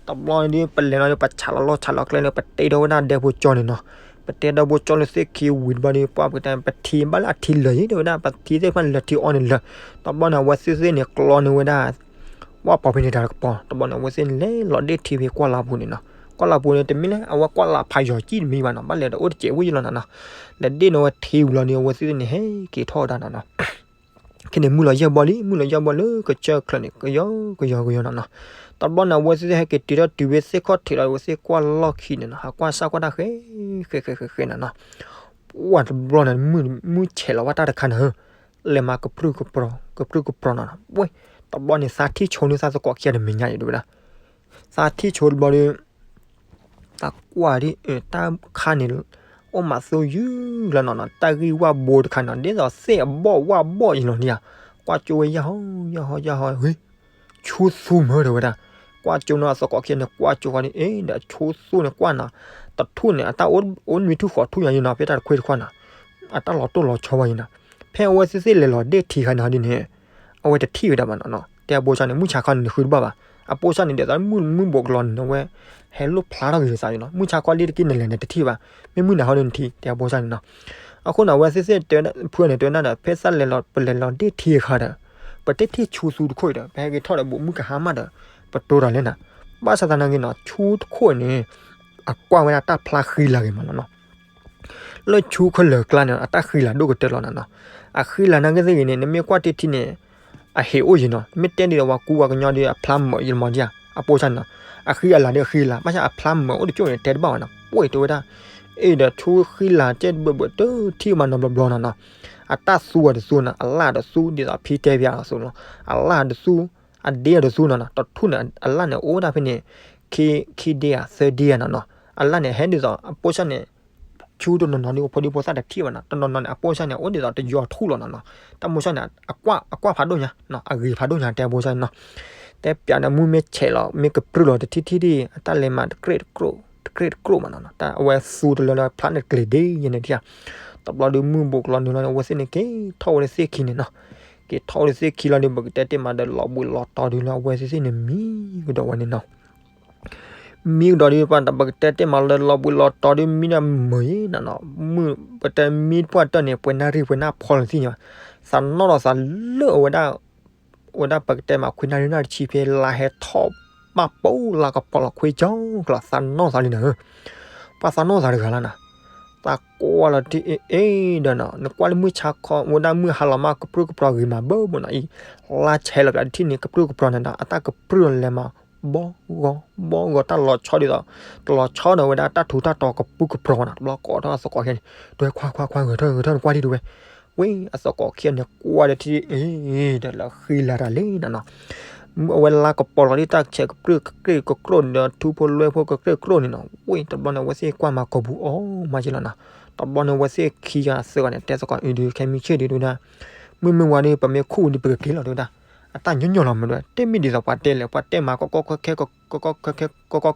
တဘျီန့ၣ်ဒီး ပလဲၤလီၤဒီး ပဆးလီၤလီၢ်ဆးလီၤကျဲလၢ ပတ့ဒီးဝဲဒၣ်ဒဲဖိကၠီန့ၣ်နီၤ. ပတ့ဒီးဖိကၠီလၢသ့ၣ်ခံဝံၤတဘျီဒီး ပှၤပကတဲ ပထံၣ်ဘၣ်လၢအထံလၢာ်ယံၤတဲဝဲဒၣ် ပထံၣ်သ့ၣ်တဖၣ်န့ၣ် လၢာ်ထံအီန့ၣ်လၢာ်. တဘျီန့ၣ် အဝဲသ့ၣ်သ့ၣ်န့ၣ်ကျီန့ၢ်ဝဲဒၣ် ဝၣ်ပီဖဲန့ၣ်တၢ်တကပီၤ တဘျီန့ၣ် အဝဲသ့ၣ်န့ၣ်လဲၤလီၤဒ့ၣ်ထံဖဲကွၢ်လးပူၤန့ၣ်နီၤ. ကွၢ်လးပူၤန့ၣ် တမ့ၢ်လၢအဝဲကွၢ်လးဖးယီၤကံၣ်တမံၤဘၣ်နီၤ ဘၣ်လဲၤဒီးအိၣ်တစဲးဝဲယံၤလီၤနၤနီၤ. လဲၤဒ့ၣ်န့ၢ်ဝဲထံဝံၤလီၤဒီး အဝဲသ့ၣ်န့ၣ်ဟဲက့ၤထီၣ်ဝဲဒၣ်နီၤနီၤ. ခဲန့ၣ် မုၢ်လီၤယဲၢ်ဘီလံ မုၢ်လီၤယဲၢ်ဘီလၢကစၢၢ်ချၢန့ၣ် ကယီကယီကယီနီၤနီၤ. တဘျီန့ၣ် အဝဲသ့ၣ်ဟဲက့ၤတုၤထီၣ်တုၤဝဲသ့ၣ်ခီၣ်ထံးလီၤ အဝဲသ့ၣ်ကွၢ်လီၢ်ခံန့ၣ်နီၤ ဟးကွၢ်စၢ်ကွၢ်တၢ်ဃဲ ဃဲဃဲဃဲဃဲနီၤနီၤ. ပှၢ်တဘျီန့ၣ် မုၢ်ဆဲးလီၤဝဲတၢ်တခါန့ၣ် လဲၤမၤကပြုၢ်ကပြီၤ ကပြုၢ်ကပြီၤနီၤနီၤ. ဝဲ တဘျီန့ၣ် သးထံၣ်ဆိန့ၢ်သးသကိးခံဂၤတမဲာ်ညါအံၤတဲဝဲဒၣ်. သးထံၣ်ဆိတဘျီဒီး သးကွၢ်ဒ် တၢ်ခါန့ၣ် အိၣ်မးသူယုၢ်လီၤနီၤနီၤ တၢ်ဂံၢ်ဝၣ်ဘိတခါနီၤ ဒ်သိးသ့ၣ်အဘီၣ်ဝၣ်ဘီၣ်အံၤလီၤနီၤ, ကွၢ်ကၠိဝဲယၢ်ဟီယၢ်ဟီယၢ်ဟီ ဟ့ ဆူသူမၢတဲဝဲဒၣ်, ကွၢ်ကၠိနီၤ အသကိးခံဂၤန့ၣ် ကွၢ်ကၠိဃီန့ၣ် အ့ ဒီးဆူသူန့ၣ်ကွၢ်နီၤ, တထူၣ်န့ၣ် အတၢ်အိၣ်နွံထူၣ်ဃိးထူၣ်ညါယံၤနီၤ ဖဲတၢ်တခွ့တခွါနီၤ, အတၢ်လီၤတိၢ်လီၤဆီဝဲယံၤနီၤ, ဖဲအဝဲသ့ၣ်သ့ၣ်လဲၤလီၤဒ့ၣ်ထံခါန့ၣ်ဒ်န့ၣ် အဝဲတထံၣ်ဝဲဒၣ်ဘၣ်နီၤနီၤ, တဲအဖိဆၣ်န့ၣ် မုၢ်ဆါခီန့ၣ် နဃုတဘၣ်ဘၣ်, အဖိဆၣ်န့ၣ် ဒ်သိးမုၢ်မုၢ်ဘိးကလီၤန့ၣ် အဝဲ ဟဲလိၣ်ဖျါထီၣ်က့ၤသးယံၤနီၤ, မုၢ်ဆါခီလံတက့ၢ်နလဲၤန့ၣ်တထံၣ်ဘၣ်, မ့ၢ်မုၢ်နၤခီန့ၣ်နထံၣ် တဲအဖိဆၣ်န့ၣ်နီၤ, အဃိန့ၣ် အဝဲသ့ၣ်သ့ၣ်တဲ ဖုန့ၣ်တဲဝဲဒၣ်ဒီး ဖဲသးလဲၤလီၤ ပလဲၤလီၤဒ့ၣ်ထံအခါဒီး ပတထံၣ်ဆူသူတခိၣ်အံၤဒီး ပဟဲက့ၤထီၣ်ဒီးဘူးမုၢ်ကဟါမၢ်ဒီး ပတိၤတၢ်လဲၣ်နီၤ, ဘၣ်ဆၣ်သနာ်က့နီၤ ဆူတခိၣ်န့ၣ် အကွၢ်ဝဲဒၣ်တၢ်ဖျါဃံလၤဂ့ၤမးနီၤနီၤ လၢဆူခဲလၢာ်ကျါန့ၣ် အတၢ်ဃံလၤဒိၣ်ကတၢၢ်လီၤနီၤနီၤ, အဃံလၤနာ်က့သ့ၣ်ဂ့ၤန့ၣ် နမ့ၢ်ကွၢ်တ့ထံန့ၣ် အဟ့ၣ်အိၣ်ယံၤနီၤ, မ့ၢ်တဲဒ်သိးပှၤကူပှၤကညီဒီးအဖျါမၢာ်ယံၤမးဒ်ဧါ, အဖိဆၣ်န့ၣ်နီၤ, အဃံအလၤဒီးအဃံအလၤ ဘၣ်ဆၣ်အဖျါမၢာ်အိၣ်တကၠိၢ်န့ၣ် တဲတဘၣ်ဘၣ်နီၤ, ပှ့ၢ်တဲဝဲဒၣ်, အ့ၣ်ဒီးဆူဃံလၤကဲဘၢၣ်ဘၢၣ်တထံၣ်မးနီၤဘျီဘျီနီၤနီၤ, အတၢ်သူအီၤတသူနီၤ အလၣ်တသူ ဒ်သိးဖံတဲဖဲအီၤတသူနီၤ, အလၣ်တသူ အဒ့အီၤတသူနီၤနီၤ, တထူၣ်န့ၣ် အလၣ်န့ၣ်အိၣ်ဒၣ်ဖဲန့ၣ် ခံဒ့ဧါ သၢဒ့ဧါနီၤနီၤ, အလၣ်န့ၣ် ဟဲဒ်သိးအဖိဆၣ်န့ၣ် ဆူတနီၤနီၤဒီး ဖိဒံဖိသၣ်တထံၣ်ဘၣ်နီၤ, တနီၤနီၤန့ၣ် အဖိဆၣ်န့ၣ် အိၣ်ဒ်သိးတယီၤထူၣ်လီၤနီၤနီၤ, တၢ်မိၢ်ဆၣ်န့ၣ် အကွၢ်ဖးဒိၣ်ညါ, အဂ့ၤဖးဒိၣ်ညါ တဲအဖိဆၣ်နီၤ, တဲပျးန့ၣ် မုၢ်မ့ၢ်ဆဲးလီၤ မ့ၢ်ကပြုၢ်လီၤတထံၣ်ထံၣ်ဒ် အတၢ်လဲၤမးတကြ့ၢ်တကြိၣ် တကြ့ၢ်တကြိၣ်မးနီၤနီၤ, တၢ်အဝဲသူတလၢလၢဖျါန့ၣ်တကျ့ၤဒ်ယဲန့ၣ်ဒ်ဧါ, တဘျီဒီးမုၢ်ဘိးကလီၤနုာ်လီၤန့ၣ် အဝဲသ့ၣ်န့ၣ်က့ၤထီၣ်ဝဲလၢသ့ၣ်ခံန့ၣ်နီၤ, က့ၤထီၣ်ဝဲလၢသ့ၣ်ခံလီၤဒီး ပကတဲတ့ၢ်မးဒီး လီၤဘှံးလီၤတီၤဒုးလၢအဝဲသ့ၣ်သ့ၣ်န့ၣ် မံကဒီးဝဲန့ၣ်နီၤ မံကဒီးဒ်ပှၤတၢ်ပကတဲတ့ၢ်မးလၢလီၤဘှံးလီၤတီၤဒ်မံဒီးမုာ်အံၤနီၤနီၤ, မုၢ်ပတဲမံတပှၢ်တၢၢ်န့ၣ် ပှဲၤနၣ်ရံၣ်ပှဲၤနၣ်ဖီလီၤသ့ၣ်ညါ, သးနီၣ်ဒီးသးလၢအဝဲဒၣ်, အဝဲဒၣ်ပကတဲမးခွံနၣ်ရံၣ်နၣ်တဆံဖဲလါဟဲထီၣ်ဘၣ်ပိလါကပီၤလီၤခွံကၠီကလီၤ သးနီၣ်သးလံနီၤဧၢ, ပှၤသးနီၣ်သးတဂၤလီၤနီၤ, သးကွၢ်လီၤတံၢ်အ့ၣ်အ့ၣ်ဒီးနီၤ, နကွၢ်လၢမုၢ်ဆါခီ အဝဲဒၣ်မုၢ်ဟါလီၤမး ကပြုၢ်ကပြီၤဂ့ၤမးဘၣ်ဘၣ်နီၤအံၤ, လါဆဲးလီၤပျးတထံၣ်န့ၣ် ကပြုၢ်ကပြီၤန့ၣ်ဒီး အတၢ်ကပြုၢ်လီၤလဲၤမး ဘီဂီၤ ဘီဂီၤ တၢ်လီၤဆီဒ်သိး တလီၤဆီဒီးဝဲဒၣ်တၢ်ထူးတၢ်တီၤကပြုၢ်ကပြီၤနီၤ, တဘျီကိးထီၣ်အသကိးခံဂၤန့ၣ် ဒွဲၣ်ခွါခွါခွါ ဂဲၤထၢၣ်ဂဲၤထၢၣ် နကွၢ်ဒံးဒဝဲ, ဝဲ အသကိးခံဂၤန့ၣ်ကွၢ်ဒီးထံၣ်အ့ၣ် ဒီးလၢဃံလၤတၢ်လံနီၤနီၤ, အဝဲလါကပီၤလီၤဒ်တၢ်ဆဲးကပြုၢ်ကကြ့ၢ်ကကြိၢ်န့ၣ်ဒီး ထူဖိလွဲဖိကကြ့ၢ်ကကြိၢ်န့ၣ်နီၤ, ဝဲတဘျီန့ၣ် အဝဲသ့ၣ်ကွၢ်မၤကိာ်ပူၤအီၤမးက့လီၤနီၤ, တဘျီန့ၣ် အဝဲသ့ၣ်ခံဂၤသၢဂၤန့ၣ် တဲသကိးအံၤဒုး ခဲမုၢ်ဆ့ၣ်ဒုးတဲဝဲဒၣ် မုၢ်မ့ၢ်ဝါဒီး ပမ့ၢ်ခူၣ်ဒုး ပကက့ၤလီၤတဲဝဲဒၣ်, အတၢ်ညီညီလီၤမးဒဝဲ တမ့ၢ်ဒ်သိးပှၤတဲလဲၣ် ပှၤတဲမးကီကီခဲခဲ ကီကီခဲခဲ ကီ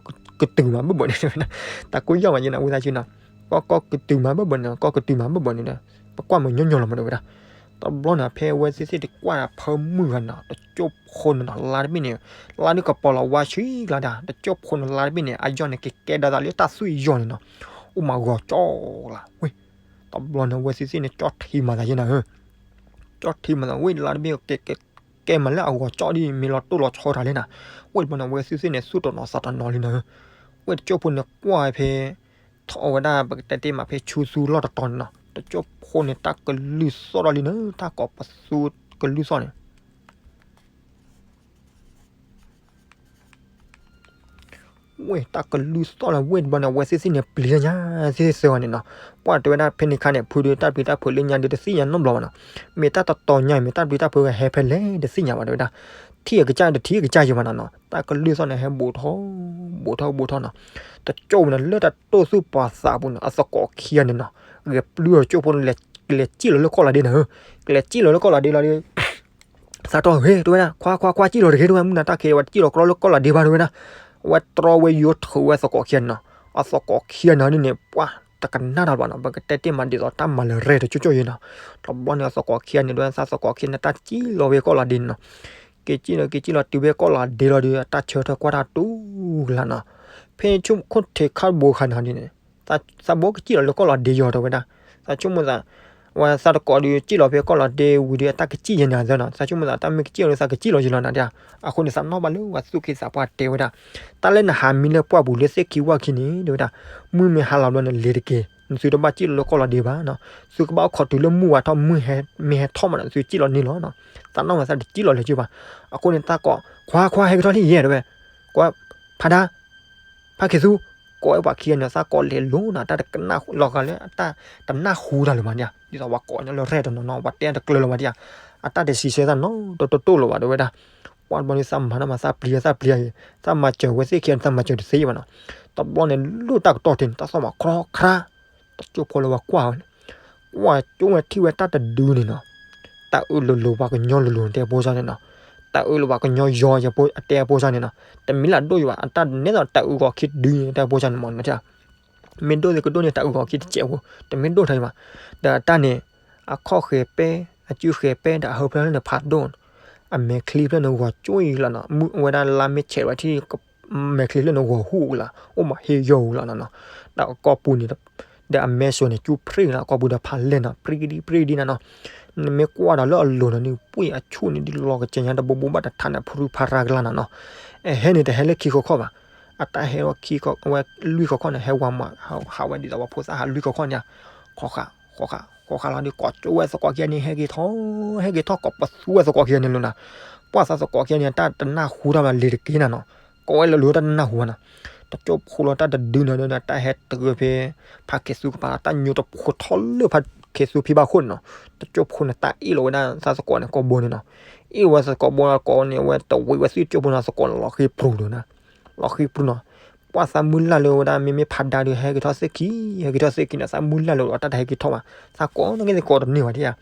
ကီကတုၤမးဘၣ်ဘၣ်န့ၣ်တဲဝဲဒၣ်, တၢ်ကိးယီၢ်မးယဲနီၤ ဝံသးစူၤနီၤ, ကီကီကတုၤမးဘၣ်ဘၣ်န့ၣ် ကီကတုၤမးဘၣ်ဘၣ်န့ၣ်ဒီး ပကွၢ်မးညီညီလီၤမးဒဝဲဒၣ်, တဘျီန့ၣ် ဖဲအဝဲသ့ၣ်သ့ၣ်တကွၢ်ဖၢမုၢ်ဂၤနီၤ တကၠိၢ်ဖိန့ၣ်နီၤ လါတဘ့ၣ်န့ၣ် လါဒုးကပီၤလီၤဝါဆံးကျါဒၣ် တကၠိၢ်ဖိန့ၣ်လါတဘ့ၣ်န့ၣ် အယီၢ်န့ၣ် ကကဲဒၣ်သးလၢတၢ်သွံၣ်ယီၢ်န့ၣ်နီၤ, အိၣ်မးဂီၤကၠီလၢဝဲ တဘျီန့ၣ် အဝဲသ့ၣ်သ့ၣ်န့ၣ် ကၠီထံမၤသးယဲနီၤဧၢ, ကၠီထံမၤသး ဝဲလါတဘ့ၣ် ကဲမးလၢအဂီၤကၠီဒ်မ့ၢ်လီၤတိၢ်လီၤဆီတၢ်လဲၣ်နီၤ, ဝဲတဘျီန့ၣ် အဝဲသ့ၣ်သ့ၣ်န့ၣ် သူၣ်တနီၤသးတနီၤလံနီၤဧၢ, ဝဲတကၠိၢ်ဖိန့ၣ်ကွၢ်ဖဲ ထီၣ်ဝဲဒၣ်ပကတဲတ့ၢ်မးဖဲဆူသူလီၢ်တတီၤန့ၣ်နီၤ တကၠိၢ်ဖိန့ၣ် တၢ်ကလုၢ်သီၣ်ထီၣ်လံနီၤ တၢ်ကိးပသူကလုၢ်သီၣ်န့ၣ် ဝဲတၢ်ကလုၢ်သီၣ်လၢဝဲတဘျီန့ၣ် အဝဲသ့ၣ်သ့ၣ်န့ၣ် ပျံၤညါသ့ၣ်သၢဂၤန့ၣ်နီၤ, ပှၤတဲဝဲဒၣ်ဖဲန့ၣ်ခါန့ၣ် ဖုဒုးတၢ်ပျံၤတၢ်ဖုးလၢညါဒုးတသ့ၣ်ညါနီတဘျီဘၣ်နီၤ, မ့ၢ်တၢ်တတီၤညါ မ့ၢ်တၢ်ပျံၤတၢ်ဖုးဟဲဖဲလဲၣ်တသ့ၣ်ညါဘၣ်တဲဝဲဒၣ်, ထံၣ်အကစၢ်တထံၣ်အကစၢ်ယံၤဘၣ်နီၤနီၤ, တၢ်ကလုၢ်သီၣ်န့ၣ်ဟဲဘူးထီၣ် ဘူးထီၣ်ဘူးထီၣ်နီၤ, တကၠိၢ်န့ၣ် လၢတၢ်တိၢ်သူၣ်ပာ်သးပူၤန့ၣ် အသကိးခံဂၤန့ၣ်နီၤ, ဂဲၤပျုၢ်အီၤတကၠိၢ်ဖိန့ၣ် ကလဲၤစံၣ်လီၤလၢကီၢ်လီၤဒ့နီၤဧၢ, ကလဲၤစံၣ်လီၤလၢကီၢ်လီၤဒ့လီၤဒီး သးတီၢ်ဂ့ၤတဲဝဲဒၣ် ခွါခွါခွါ စံၣ်လီၤတဂ့ၤတဲဝဲ မုၢ်နၤတၢ်ခံးဝဲ တစံၣ်လီၤကြီလၢကီၢ်လီၤဒ့ဘၣ်တဲဝဲဒၣ်, အဝဲတြီဝဲယိထၢးဝဲအသကိးခံဂၤန့ၣ်နီၤ, အသကိးခံဂၤန့ၣ်ဒ်န့ၣ် ပှၤတကနၣ်တၢ်ဘၣ်နီၤ, ပကတဲတ့ၢ်မးဒ်သိးတၢ်မၤလၢရဲၣ်တကၠိၢ်ကၠိၢ်ယဲနီၤ, တဘျီန့ၣ် အသကိးခံဂၤန့ၣ်ဒီး သးသကိးခံဂၤန့ၣ် တၢ်စံၣ်လီၤဝဲကီၢ်လီၤဒ့န့ၣ်နီၤ, က့ၤစံၣ်လီၤ က့ၤစံၣ်လီၤတုၤဝဲကီၢ်လီၤဒ့လီၤဒီး အတၢ်ဆၢထၢၣ်ကွၢ်တၢ်တူၢ်ကလာ်နီၤ, ဖဲဆိကမိၣ်ခိၣ်ထံးခါဘိခါန့ၣ်ဒ်န့ၣ် သးဘိကစံၣ်လီၤလၢကီၢ်လီၤဒ့ယီၤတဲဝဲဒၣ်, သးဆိကမိၣ်သး ဝဲသးတကိးဒီး စံၣ်လီၤဖဲကီၢ်လီၤဒ့ဝံၤဒီး အတၢ်ကစံၣ်ယဲန့ၣ်သၢနီၤ, သးဆိကမိၣ်သး တၢ်မ့ၢ်ကစံၣ်လီၤ သးကစံၣ်လီၤယံၤလီၤနၤဒၣ်, အဃိန့ၣ် သးနီၣ်ဘၣ်လၢပှၤသူၣ်က့သးပှၢ်တဲဝဲဒၣ်, တၢ်လၢနဟးမံလၢပှၢ်ပူၤလၢသ့ၣ်ခံဝၢ်ခံန့ၣ် တဲဝဲဒၣ်, မုၢ်မ့ၢ်ဟါလီၤဘျီန့ၣ် လဲၤတက့ၢ်, နသုတဘၣ်စံၣ်လီၤလၢကီၢ်လီၤဒ့ဘၣ်နီၤ, သုကဘၣ်အိၣ်ခိးတုၤလၢမုၢ်ဝါထီၣ် မုၢ်မ့ၢ်ဟဲထီၣ်မးဒီး သုစံၣ်လီၤန့ၣ်လီၤနီၤ, သးနီၣ်ဝဲသးတစံၣ်လီၤလၢၤက့ဘၣ်, အဃိန့ၣ် တၢ်ကိး ခွါခွါ ဟဲကထီၣ်လံယဲတဲဝဲ, ကွၢ် ဖါဒါ ဖါခ့သူ, ကိးဝဲပှၤခံဂၤန့ၣ် သးကိးလဲၤလိၤနီၤ, တၢ်တကနၣ်လီၤဂာ်လၢ တၢ်တနၢ်ဟူတၢ်လၢၤဘၣ်ဒၣ်, ဒ်သိးပှၤကိးညီလၢရဲၣ်တနီၤနီၤ ပှၤတဲတကျၢၤလၢၤဘၣ်ဒၣ်, အတၢ်တစံးဆၢသးနီတတိၢ်လၢၤဘၣ်တဲဝဲဒၣ်, ပှၤတဘျီန့ၣ် သးမၤနီၣ်မး သးပျံၤသးပျံၤ, သးမၤစၢၤဝဲသ့ၣ်ခံဂၤန့ၣ် သးမၤစၢၤတသ့ဘၣ်နီၤ, တဘျီန့ၣ် လၢတၢ်ကတီၢ်ထံးန့ၣ် တၢ်သီၣ်မးခြီခရါ, တကၠိဖိလၢဝဲကွၢ်ဝဲန့ၣ်, ကွၢ်ကၠိဝဲထံၣ်ဝဲတၢ်တဒုန့ၣ်နီၤ, တၢ်အၢၣ်လီၤလီၤပှၤကညီလိၤလိၤတဲအဖိစၢ်န့ၣ်နီၤ, တၢ်အၢၣ်လီၤပှၤကညီယီယၤတဲအဖိစၢ်န့ၣ်နီၤ, တမ့ၢ်လၢအဒိၣ်ယၤဘၣ်, အတၢ်နဲသိးတၢ်အုၣ်ဂီၤခံတဒုန့ၣ်တဲအဖိစၢ်န့ၣ်မ့ၢ်နီၤ, မ့ၢ်ဒိၣ်သ့ၣ်ကဒိၣ်န့ၣ် တၢ်အုၣ်ဂီၤခံတစဲးဖိ, တမ့ၢ်ဒိၣ်ထီၣ်ယၤဘၣ်, ဒီးအတၢ်န့ၣ် အခီၣ်ဃဲၤပဲ, အစုဃဲၤပဲ ဒီးအဟၢဖျၢၣ်န့ၣ်ဖးဒိၣ်, အမဲာ်ချံဖျၢၣ်န့ၣ်ဂီၤကၠိအံၤလီၤနီၤ, မုၢ်ဝဲဒၣ်လါမ့ၢ်ဆဲးဝဲထံၣ် မဲာ်ချံဖျၢၣ်န့ၣ်ဂီၤဟူးလီၤ, အိၣ်မးဟ့ယီၢ်လီၤနီၤ, ဒီးအကိာ်ပူၤန့ၣ် ဒီးအမဲစိန့ၣ် ကၠူဖျ့လီၤ, အကိာ်ပူၤဒီးဖးလဲၢ်နီၤ, ပြံဒံပြံဒံနီၤနီၤ, နမ့ၢ်ကွၢ်ဒီးလၢအလိၤနီၤန့ၣ် ပှ့ၢ်အဆူၣ်န့ၣ်ဒ်လီၤကစၢ်ညါတဘိဘိဘၣ်တထါန့ၣ် ဖရူဖရါကလါနီၤနီၤ, အဟဲန့ၣ်တဟဲလၢခံခီခီၣ်ဘၣ်, အတၢ်ဟဲဝဲခံခီဝဲလွံၢ်ခီခီၣ်န့ၣ် ဟဲဝဲမး ဟးဝဲဒ်သိးပှၤဖိသၣ်ဟးလွံၢ်ခီခီၣ်န့ၣ်, ဃီဃာ် ဃီဃာ် ဃီဃာ်လီၤဒီး ကိးကၠိဝဲသကိးခံဂၤန့ၣ် ဟဲက့ၤထီၣ်, ဟဲက့ၤထီၣ်ကိးပသူဝဲသကိးခံဂၤန့ၣ်လီၤနီၤ, ပှၢ်သးသကိးခံဂၤန့ၣ် တၢ်တနၢ်ဟူတၢ်ဘၣ်လံၤတက့ၢ်နီၤနီၤ, ကိးဝဲလၢာ်လၢာ်တၢ်တနၢ်ဟူဘၣ်နီၤ, တကၠိဖိလီၤတၢ်တဒုနီၤဒီး တၢ်ဟဲတုၤဖဲ ဖါခ့သူကပၤ တၢ်ညိတဖိထီၣ်လၢဖါခ့သူဖံဘၣ်ခိၣ်န့ၣ်နီၤ, တကၠိဖိန့ၣ် တၢ်အ့ၣ်လီၤဝဲဒၣ်သးသကိးန့ၣ် ကိးဘိန့ၣ်နီၤ, အ့ၣ်ဝဲသကိးဘိလီၤကိးန့ၣ် အဝဲတဝံးဝဲသွံၣ်တကၠိဖိန့ၣ် သကိးန့ၣ်လီၤဃ့ပျူၤလီၤနီၤ, လီၤဃ့ပျူၤနီၤ, ပှၢ်သးမုၢ်လၢ်လၢဝဲဒၣ် မ့မ့ၢ်ဖးဒါဒီး ဟဲက့ၤထီၣ်သ့ၣ်ခံ, ဟဲက့ၤထီၣ်သ့ၣ်ခံန့ၣ် သးမုၢ်လၢ်လၢအတၢ်တဟဲက့ၤထီၣ်ဘၣ်, သးကိးန့ၣ်က့ၤသကိးတန့ၢ်ဘၣ်ဒ်ဧါ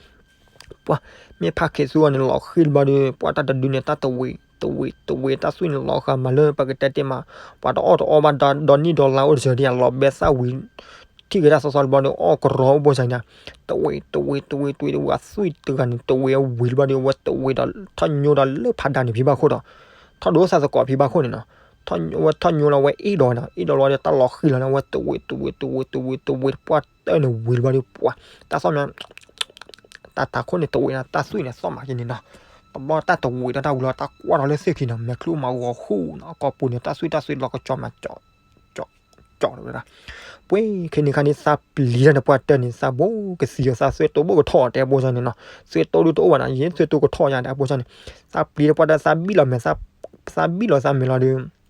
ပှၢ် မ့ၢ်ဖါခ့သူအီၤန့ၣ် လီၤဃ့တဘျီဒီး ပှၢ်တၢ်တဒုန့ၣ် တၢ်တဝံး တဝံး တဝံး တၢ်သွံၣ်န့ၣ်လီၤဃာ်မးလၢပကတဲတ့ၢ်မး, ပှၤတအီၣ်တအီဘၣ် ဒီနံၣ်ဒီလါအိၣ်တစၢၤဒ်ဧါ လီၤဘဲသၣ်ဝံၤ ထံၣ်က့ၤတၢ်သီသီတဘျီဒီး အီၣ်ကရီအိၣ်ဘိစၢ်န့ၣ်, တဝံး တဝံး တဝံး တဝံး တဝံး အသွံၣ်တဂၤန့ၣ် တဝံးအဝံၤတဘျီဒီး အဝဲတဝံးဒီး ထီၣ်ညိဒီးလၢဖးဒါန့ၣ်ဖံဘၣ်ခိၣ်ဒီး ထီၣ်ဒိသးသကိးဖံဘၣ်ခိၣ်န့ၣ်နီၤ, ထီၣ်ဝဲထီၣ်ညိလီၤဝဲအ့ၣ်ဒီးနီၤ, အ့ၣ်ဒီးလီၤဒီးတၢ်လီၤဃံၤလီၤန့ၣ် အဝဲတဝံး တဝံး တဝံး တဝံး တဝံး ပှၢ်တၢၢ်န့ၣ်ဝံၤတဘျီဒီး ပှၢ် တၢ်သီၣ်မး တၢ်တၤခိၣ်န့ၣ်တဝံးနီၤ, တၢ်သွံၣ်န့ၣ်သီၣ်မးက့ၤန့ၣ်နီၤ, တဘျီတၢ်တဝံးဒီးတၢ်ဝံၤလီၤ တၢ်ကွၢ်ဒီးလၢသ့ၣ်ခံနီၤ, မဲာ်ချံအိၣ်မးဂီၤဟူၣ်နီၤ, အကိာ်ပူၤန့ၣ် တၢ်သွံၣ်တၢ်သွံၣ်လီၤကကၠီမး ကၠီ ကၠီ ကၠီ တဲဝဲဒၣ်, ပှ့ၤခဲန့ၣ်ခါန့ၣ် သးပျံၤတၢ်န့ၣ် ပှၢ်တၢၢ်န့ၣ် သးဘိကသံအီၤ သးသွဲၣ်တိဘိကထီၣ်တဲအဖိစၢ်န့ၣ်နီၤ, သွဲၣ်တိဒုတအိၣ်ဘၣ်နီၤ, ယဲသွဲၣ်တိကထီၣ်ယါတဲအဖိစၢ်န့ၣ်, သးပျံၤတၢ်ပှၢ်တၢၢ် သးဘံၣ်လီၤမဲာ် သးဘံၣ်လီၤသးမဲာ်လီၤဒီး သး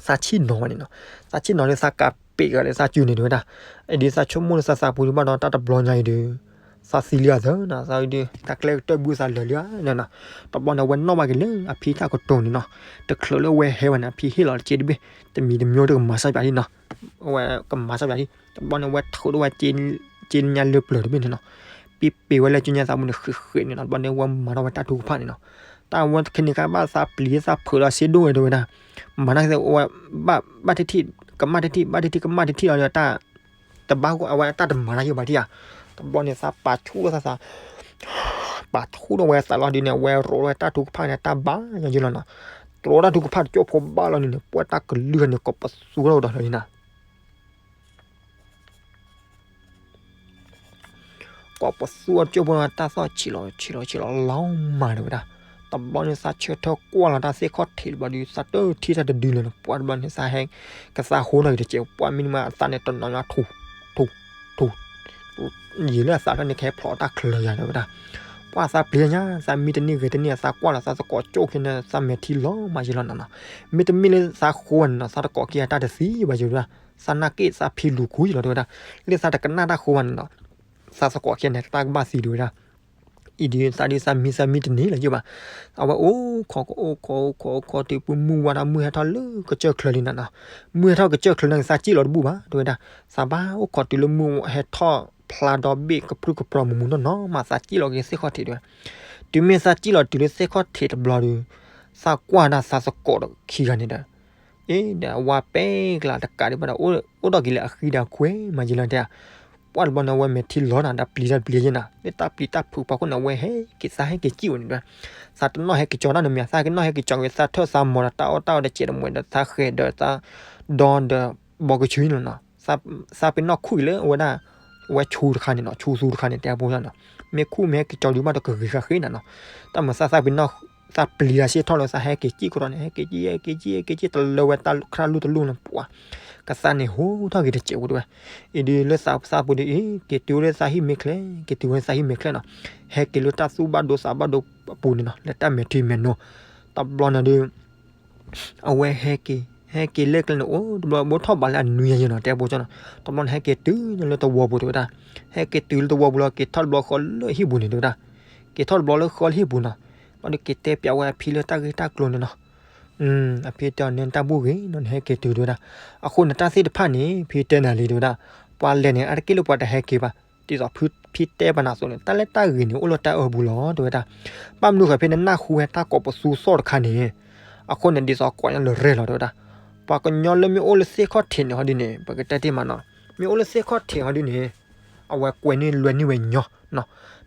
ဆံၣ်နီၤဝဲန့ၣ်နီၤ, သးဆံၣ်နီၤဒီး သးကးပ့းဂၤဒီးသးစုန့ၣ်တဲဝဲဒၣ်, အဒုးသးဆိကမိၣ်လၢသးသးပူၤဒုးဘၣ်ဒီးတၢ်တဘျီညါအံၤဒီး သးသံလံအသၢနီၤ, သးဒုး တၢ်ကျဲကတၢၢ်ဘုသးလၢာ်လံဧါနီၤ, တဘျီန့ၣ် အဝဲနီၣ်ဘၣ်က့ၤလၢအဖံတၢ်ကတိၤန့ၣ်နီၤ, တချုးလၢအဝဲဟဲဝဲန့ၣ် အဖံဟ့ၣ်လီၤတက့ၢ်တဘ့ၣ်, တမံၤတမံၤတကမၤစၢ်ပၠးလံနီၤ, အဝဲကမၤစၢ်ပၠးလံ, တဘျီန့ၣ် အဝဲထုးထီၣ်ဝဲ က့ညါလၢပျၢၤတဘ့ၣ်န့ၣ်နီၤ, ပ့ပ့ၤဝဲလၢက့ညါသးပူၤန့ၣ် ဃ့ဃ့န့ၣ်နီၤ, တဘျီန့ၣ် အဝဲမၤထီၣ်ဝဲတၢ်ထုကဖၣ်န့ၣ်နီၤ, တၢ်ဝဲခဲန့ၣ်ခါဘၣ်သးပျံၤသးဖုးလီၤစ့ဒိၣ်ဝဲတဲဝဲဒၣ်, မၤတၢ်ကသ့ၣ်ဝဲ ဘၣ်ဘၣ်တထံၣ် ကမၣ်တထံၣ် ဘၣ်တထံၣ်ကမၣ်တထံၣ်လီၤဒီးတၢ် တဘၣ်အဝဲတၢ်တမၤတၢ်ယိာ်ဘၣ်ထံၣ်ဧါ, တဘျီန့ၣ်သးပာ်ဆူၣ်ထီၣ်သးသး ပာ်ဆူၣ်ထီၣ်ဝဲသးလီၤဒ်န့ၣ် အဝဲရိးဝဲတၢ်ထုကဖၣ်န့ၣ် တၢ်ဘၣ်ယိာ်လီၤနီၤ, တရိးတၢ်ထုကဖၣ်တကၠိဖိဘၣ်လီၤန့ၣ်န့ၣ် ပှၢ်တၢ်ကလုၢ်န့ၣ် ကိးပသူထီၣ်ဒီးလီၤန့ၣ်နီၤ ကိးပသူအီၤတကၠိဖိ တၢ်သီၣ်ဆံးလီၤဆံးလီၤဆံးလီၤလီၤမးတဲဝဲဒၣ်, တဘျီန့ၣ်သးဆၢထၢၣ်ကွၢ်လီၤတၢ်သ့ၣ်ခီၣ်ထံးတဘျီဒီး သးတထံၣ်တၢ်တဒုလၢၤနီၤ, ပှၢ်တဘျီန့ၣ်သးဟဲ ကသးဟိနီၤက့ၤတကဲး ပှၢ်မ့ၢ်န့ၣ်မးအသးန့ၣ်တနီၤညါထူ ထူ ထူ ယံာ်လၢအသးထီၣ်န့ၣ် ကဟဲဖျိးတၢ်ချၢယၤတဲဝဲဒၣ်, ပှၢ်သးပျံၤညါ သးမံတန့ၢ်ဂဲၤတန့ၢ် သးကွၢ်လီၤသးသကိးကၠိခံန့ၣ် သးမဲာ်ထံလီၤမးယံာ်လီၤနီၤနီၤ, မ့တမ့ၢ်လၢသးဃိဘၣ်န့ၣ်နီၤ သးတကိးခံဂၤတၢ်တသံဘၣ်ယံာ်ဝဲဒၣ်, သးနာ်က့ၣ်သးဖံလူၤခူယံာ်လီၤတဲဝဲဒၣ်, လၢသးတကနၣ်တၢ်ဃိဘၣ်န့ၣ်နီၤ သးသကိးခံဂၤန့ၣ် တၢ်ကဘၣ်သံတဲဝဲဒၣ်, အံၤဒုးသးဒုးသးမံသးမံတန့ၢ်လၢၤဘၣ်, အဝဲအိၣ်ခိးကအိၣ်ခိးအိၣ်ခိးအိၣ်ခိးတုၤပူၤမုၢ်ဝါထီၣ် မုၢ်ဟဲထီၣ်လၢကစၢၢ်ချၢလံနီၤနီၤ, မုၢ်ဟဲထီၣ်ကစၢၢ်ချၢန့ၣ် သးစံၣ်လီၤတဘူၣ်ဘၣ်တဲဝဲဒၣ်, သးဘၣ်အိၣ်ခိးတုၤလၢမုၢ်ဟဲထီၣ်ဖျါဒီဘ့ၣ်ကပြုၢ်ကပြီၤမူးမူးနီၢ်နီၢ်မး သးစံၣ်လီၤက့ၤသ့ၣ်ခီၣ်ထံးတဲဝဲ, တုၤမ့ၢ်သးစံၣ်လီၤတုၤလၢသ့ၣ်ခီၣ်ထံးတဘျီဒီး သးကွၢ်ဒၣ်သးသကိးခံဂၤန့ၣ်ဒီး အ့ ဒီးအဝဲပဲကျါတကးဒံးဘၣ်ဒီး အိၣ်ဒီးက့ၤလၢအဃံဒီးအခွဲးမးယံာ်လီၤတဲ, ပှၢ်တဘျီန့ၣ် အဝဲမဲာ်ထံလီၤနၤ ဒီးပျံၤတၢ်ပျံၤယဲနၤ လၢတၢ်ပျံၤတၢ်ဖုးဖီခိၣ်န့ၣ် အဝဲဟဲက့ၤသးဟဲက့ၤစံၣ်ဝဲန့ၣ်ဒီး သးတနီၣ်ဟဲက့ၤကၠီတၢ်န့ၣ်မ့ၢ် သးကနီၣ်ဟဲက့ၤကၠီက့ၤ သးထၢၣ်သးမီၤဒီးတၢ်အီၣ်တၢ်အီတစဲးတမှဲၤဒီး သးဃဲၤဒီးသးဒီဒီးဘီကဆူန့ၣ်နီၤ သးပ့ၤနီၣ်ခူၣ်က့ၤလၢအဝဲဒၣ် အဝဲဆူတခါန့ၣ်နီၤ ဆူသူတခါန့ၣ် တဲဖိနီၤ မ့ၢ်ခူၣ်မ့ၢ်ဟဲက့ၤကၠီဒုးဘၣ်ဒီးကဂ့ၤဃာ်ဃ့နၤနီၤ တၢ်မၤသးသးပ့ၤနီၣ် သးပျံၤတၢ်စ့ၢ်ထီၣ်လၢသးဟဲက့ၤစံၣ်ကရီန့ၣ် ဟဲက့ၤစံၣ် ဟဲက့ၤစံၣ် ဟဲက့ၤစံၣ် တလၢဝဲတၢ်ခရၣ်လူၢ်တလူၢ်န့ၣ် ပှၤ ကသးန့ၣ်ဟူးထီၣ်က့ၤတစဲးဖိတဲဝဲ အံၤဒုးလၢသးပသးပူၤဒုး အ့ က့ၤတုၤဝဲလၢသးဟံၣ်မ့ၢ်ချဲ က့ၤတုၤဝဲလၢသးဟံၣ်မ့ၢ်ချဲနီၤ ဟဲက့ၤလၢတၢ်သူၣ်ဘၣ်ဒိသးဘၣ်ဒိအပူၤန့ၣ်နီၤ လၢတၢ်မဲာ်ထံမဲာ်နိ တဘျီန့ၣ်ဒုး အဝဲဟဲက့ၤ ဟဲက့ၤလၢကျဲန့ၣ် အိၣ်တဘျီဘိထီၣ်ဘးလၢအနွံယဲၢ်နီၤ တဲဖိကၠီနီၤ တဘျီန့ၣ် ဟဲက့ၤတုၤလၢတဝီပူၤတဲဝဲဒၣ် ဟဲက့ၤတုၤလၢတဝီပူၤလီၤ က့ၤထီၣ်တဘျီဃီလၢအဟံၣ်ပူၤန့ၣ်တဲဝဲဒၣ် က့ၤထီၣ်တဘျီလၢဃီလၢဟံၣ်ပူၤနီၤ ဘျီဒီးက့ၤတဲပျးဝဲအဖံလၢတၢ်ဂ့ၢ်တၢ်ကျိၤန့ၣ်နီၤ အဖံတဲအီၤန့ၣ် တၢ်ဘူၣ်ဂ့ၤနီၤ နဟဲက့ၤတုၤတဲဝဲဒၣ် အဃိန့ၣ်တၢ်သ့ၣ်တဖၣ်န့ၣ် ဖံတဲနၤလံတဲဝဲဒၣ် ပှၤလဲၤန့ၣ် အါတက့ၢ်လၢပှၤတဟဲက့ၤဘၣ်, ဒ်သိးဖုဖံတဲပှၤနၤအသိးန့ၣ် တၢ်လၢတၢ်ဂ့ၤန့ၣ် အိၣ်လၢတၢ်အၢပူၤလီၤ တဲဝဲဒၣ်. ဘၣ်မနုၤဃိ ဖဲနနၢ်ဟူဝဲတၢ်ကိးပသူသီၣ်တခါန့ၣ် အဃိန့ၣ် ဒ်သိးကိးညီလၢရဲၣ်လီၤ တဲဝဲဒၣ်. ပှၤကညီလၢမ့ၢ်အိၣ်လၢသ့ၣ်ခီၣ်ထံးန့ၣ် ဟီဒ်န့ၣ် ပကတဲတ့ၢ်မးနီၤ, မ့ၢ်အိၣ်လၢသ့ၣ်ခီၣ်ထံးဟီဒ်န့ၣ် အဝဲကွဲန့ၢ်လွဲန့ၢ်ဝဲညီနီၤ.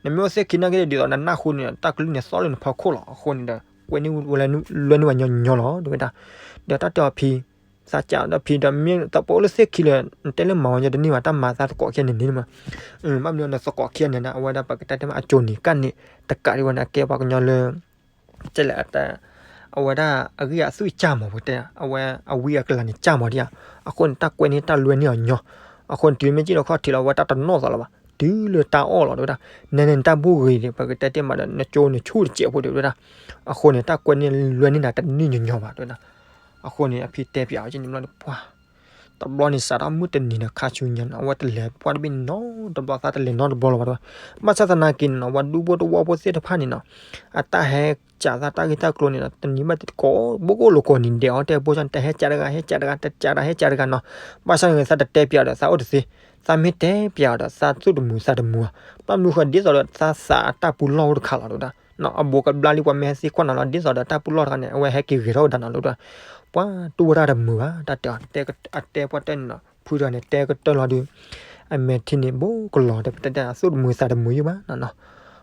နမ့ၢ်အိၣ်သ့ၣ်ခံနာ်က့ဒီး ဒ်သိးနနၢ်ဟူန့ၣ် တၢ်ကလုၢ်န့ၣ်သီၣ်လၢနဖီခိၣ်လီၤ. အဃိန့ၣ်ဒီး ကွဲန့ၢ်ဝဲလွဲန့ၢ်ဝဲညီညီလီၤ တဲဝဲဒၣ်. ဒီးတၢ်တဲအီၤဖံ သးစးဒီးဖံဒီး မ့ၢ်သးပှၤအိၣ်လၢသ့ၣ်ခံလၢ နတဲလၢမၤဝဲညီတန့ၢ်ဘၣ် တၢ်မၤသးသကိးခံဂၤန့ၣ်န့ၣ်မး. ဘၣ်မနုၤနသကိးခံဂၤန့ၣ် အဝဲဒၣ်ပကတဲတ့ၢ်မး အကိၤန့ၣ်ကၣ်န့ၣ် တကးဒံးဝဲန့ၣ် အကဲပှၤကညီလၢ ကဲလဲၣ် အဝဲဒၣ်အဂံၢ်အသွံၣ်ကၢ်မး ပကတဲ အဝဲအဝံအကလၤန့ၣ်ကၢ်မးဒံးဧါ. အဃိန့ၣ် တၢ်ကွဲန့ၢ်တၢ်လွဲန့ၢ်အီၤညီ. အဃိန့ၣ် တုၤမ့ၢ်က့ၤလီၤခီၣ်ထံးလီၤ အဝဲတၢ်တနီၣ်သးလီၤဘၣ်, တုၤလၢတၢ်အီၣ်လီၤ တဲဝဲဒၣ်. နဲန့ၣ်တၢ်ဘူၣ်ဂ့ၤန့ၣ် ပကတဲတ့ၢ်မးဒီး နကၠိနဆူၣ်တစဲးဖိ တဲဝဲဒၣ်. အဃိန့ၣ် တၢ်ကွဲန့ၢ်လွဲန့ၢ်နၤတန့ၢ်ညီညီဘၣ် တဲဝဲဒၣ်. အဃိန့ၣ် အဖံတဲပၠးအီၤက့န့ၣ်ဘျီန့ၣ် ပှၤ တဘျီန့ၣ် စးထီၣ်မုၢ်တနံၤန့ၣ် ခါဆူညါန့ၣ် အဝဲတလဲၤပှၢ်တဘ့ၣ်နီတဘျီ သးတလဲၤနီတဘျီလၢၤဘၣ် တဲဝဲ. ဘၣ်ဆၣ်သနာ်က့န့ၣ်နီၤ ပှၤဒူဖိတဝီဖိသ့ၣ်တဖၣ်န့ၣ်နီၤ အတၢ်ဟဲစးသးတၢ်ဂ့ၢ်တၢ်ကျိၤန့ၣ်နီၤ တနံၤဘၣ်တကိး ဘိကိၣ်လိာ်ကိးနံၤဒဲးအီၤ တဲဘိန့ၣ် တဟဲစးတဂၤ ဟဲစးတဂၤ တစးတဂၤ ဟဲစးတဂၤနီၤ. ဘၣ်ဆၣ်န့ၣ် သးတတဲပၠးဒီး သးအိၣ်တသ့, သးမ့ၢ်တဲပၠးအီၤဒီး သးသူၣ်တမုာ်သးတမုာ်ဘၣ်. ဘၣ်မနုၤဃိ ဒ်သိးဒီးသးစးတၢ်ပူၤလီၢ်အိၣ်တခါလီၤ တဲဝဲဒၣ်. အဘူးကဘျါလံ ပှၤမ့ၢ်ဟဲသံကွၢ်နၤလီၤ ဒ်သိးဒီးတၢ်ပူၤလီၢ်တခါန့ၣ် အဝဲဟဲက့ၤဂဲၤထီၣ်ဝဲဒၣ်နီၤ တဲဝဲဒၣ်. ပှၤတူၢ်ဝဲဒၣ်တမုာ်ဘၣ် တၢ်တဲအီၤ တဲအတဲပှၢ်တၢၢ်န့ၣ်နီၤ ဖုတဂၤန့ၣ် တဲကတၢၢ်လီၤဒုး အမဲာ်ထံန့ၣ် ဘူးကလီၤ တဲပတဲတဲ အသူၣ်တမုာ်သးတမုာ်ယုၢ်ဘၣ်နီၤနီၤ.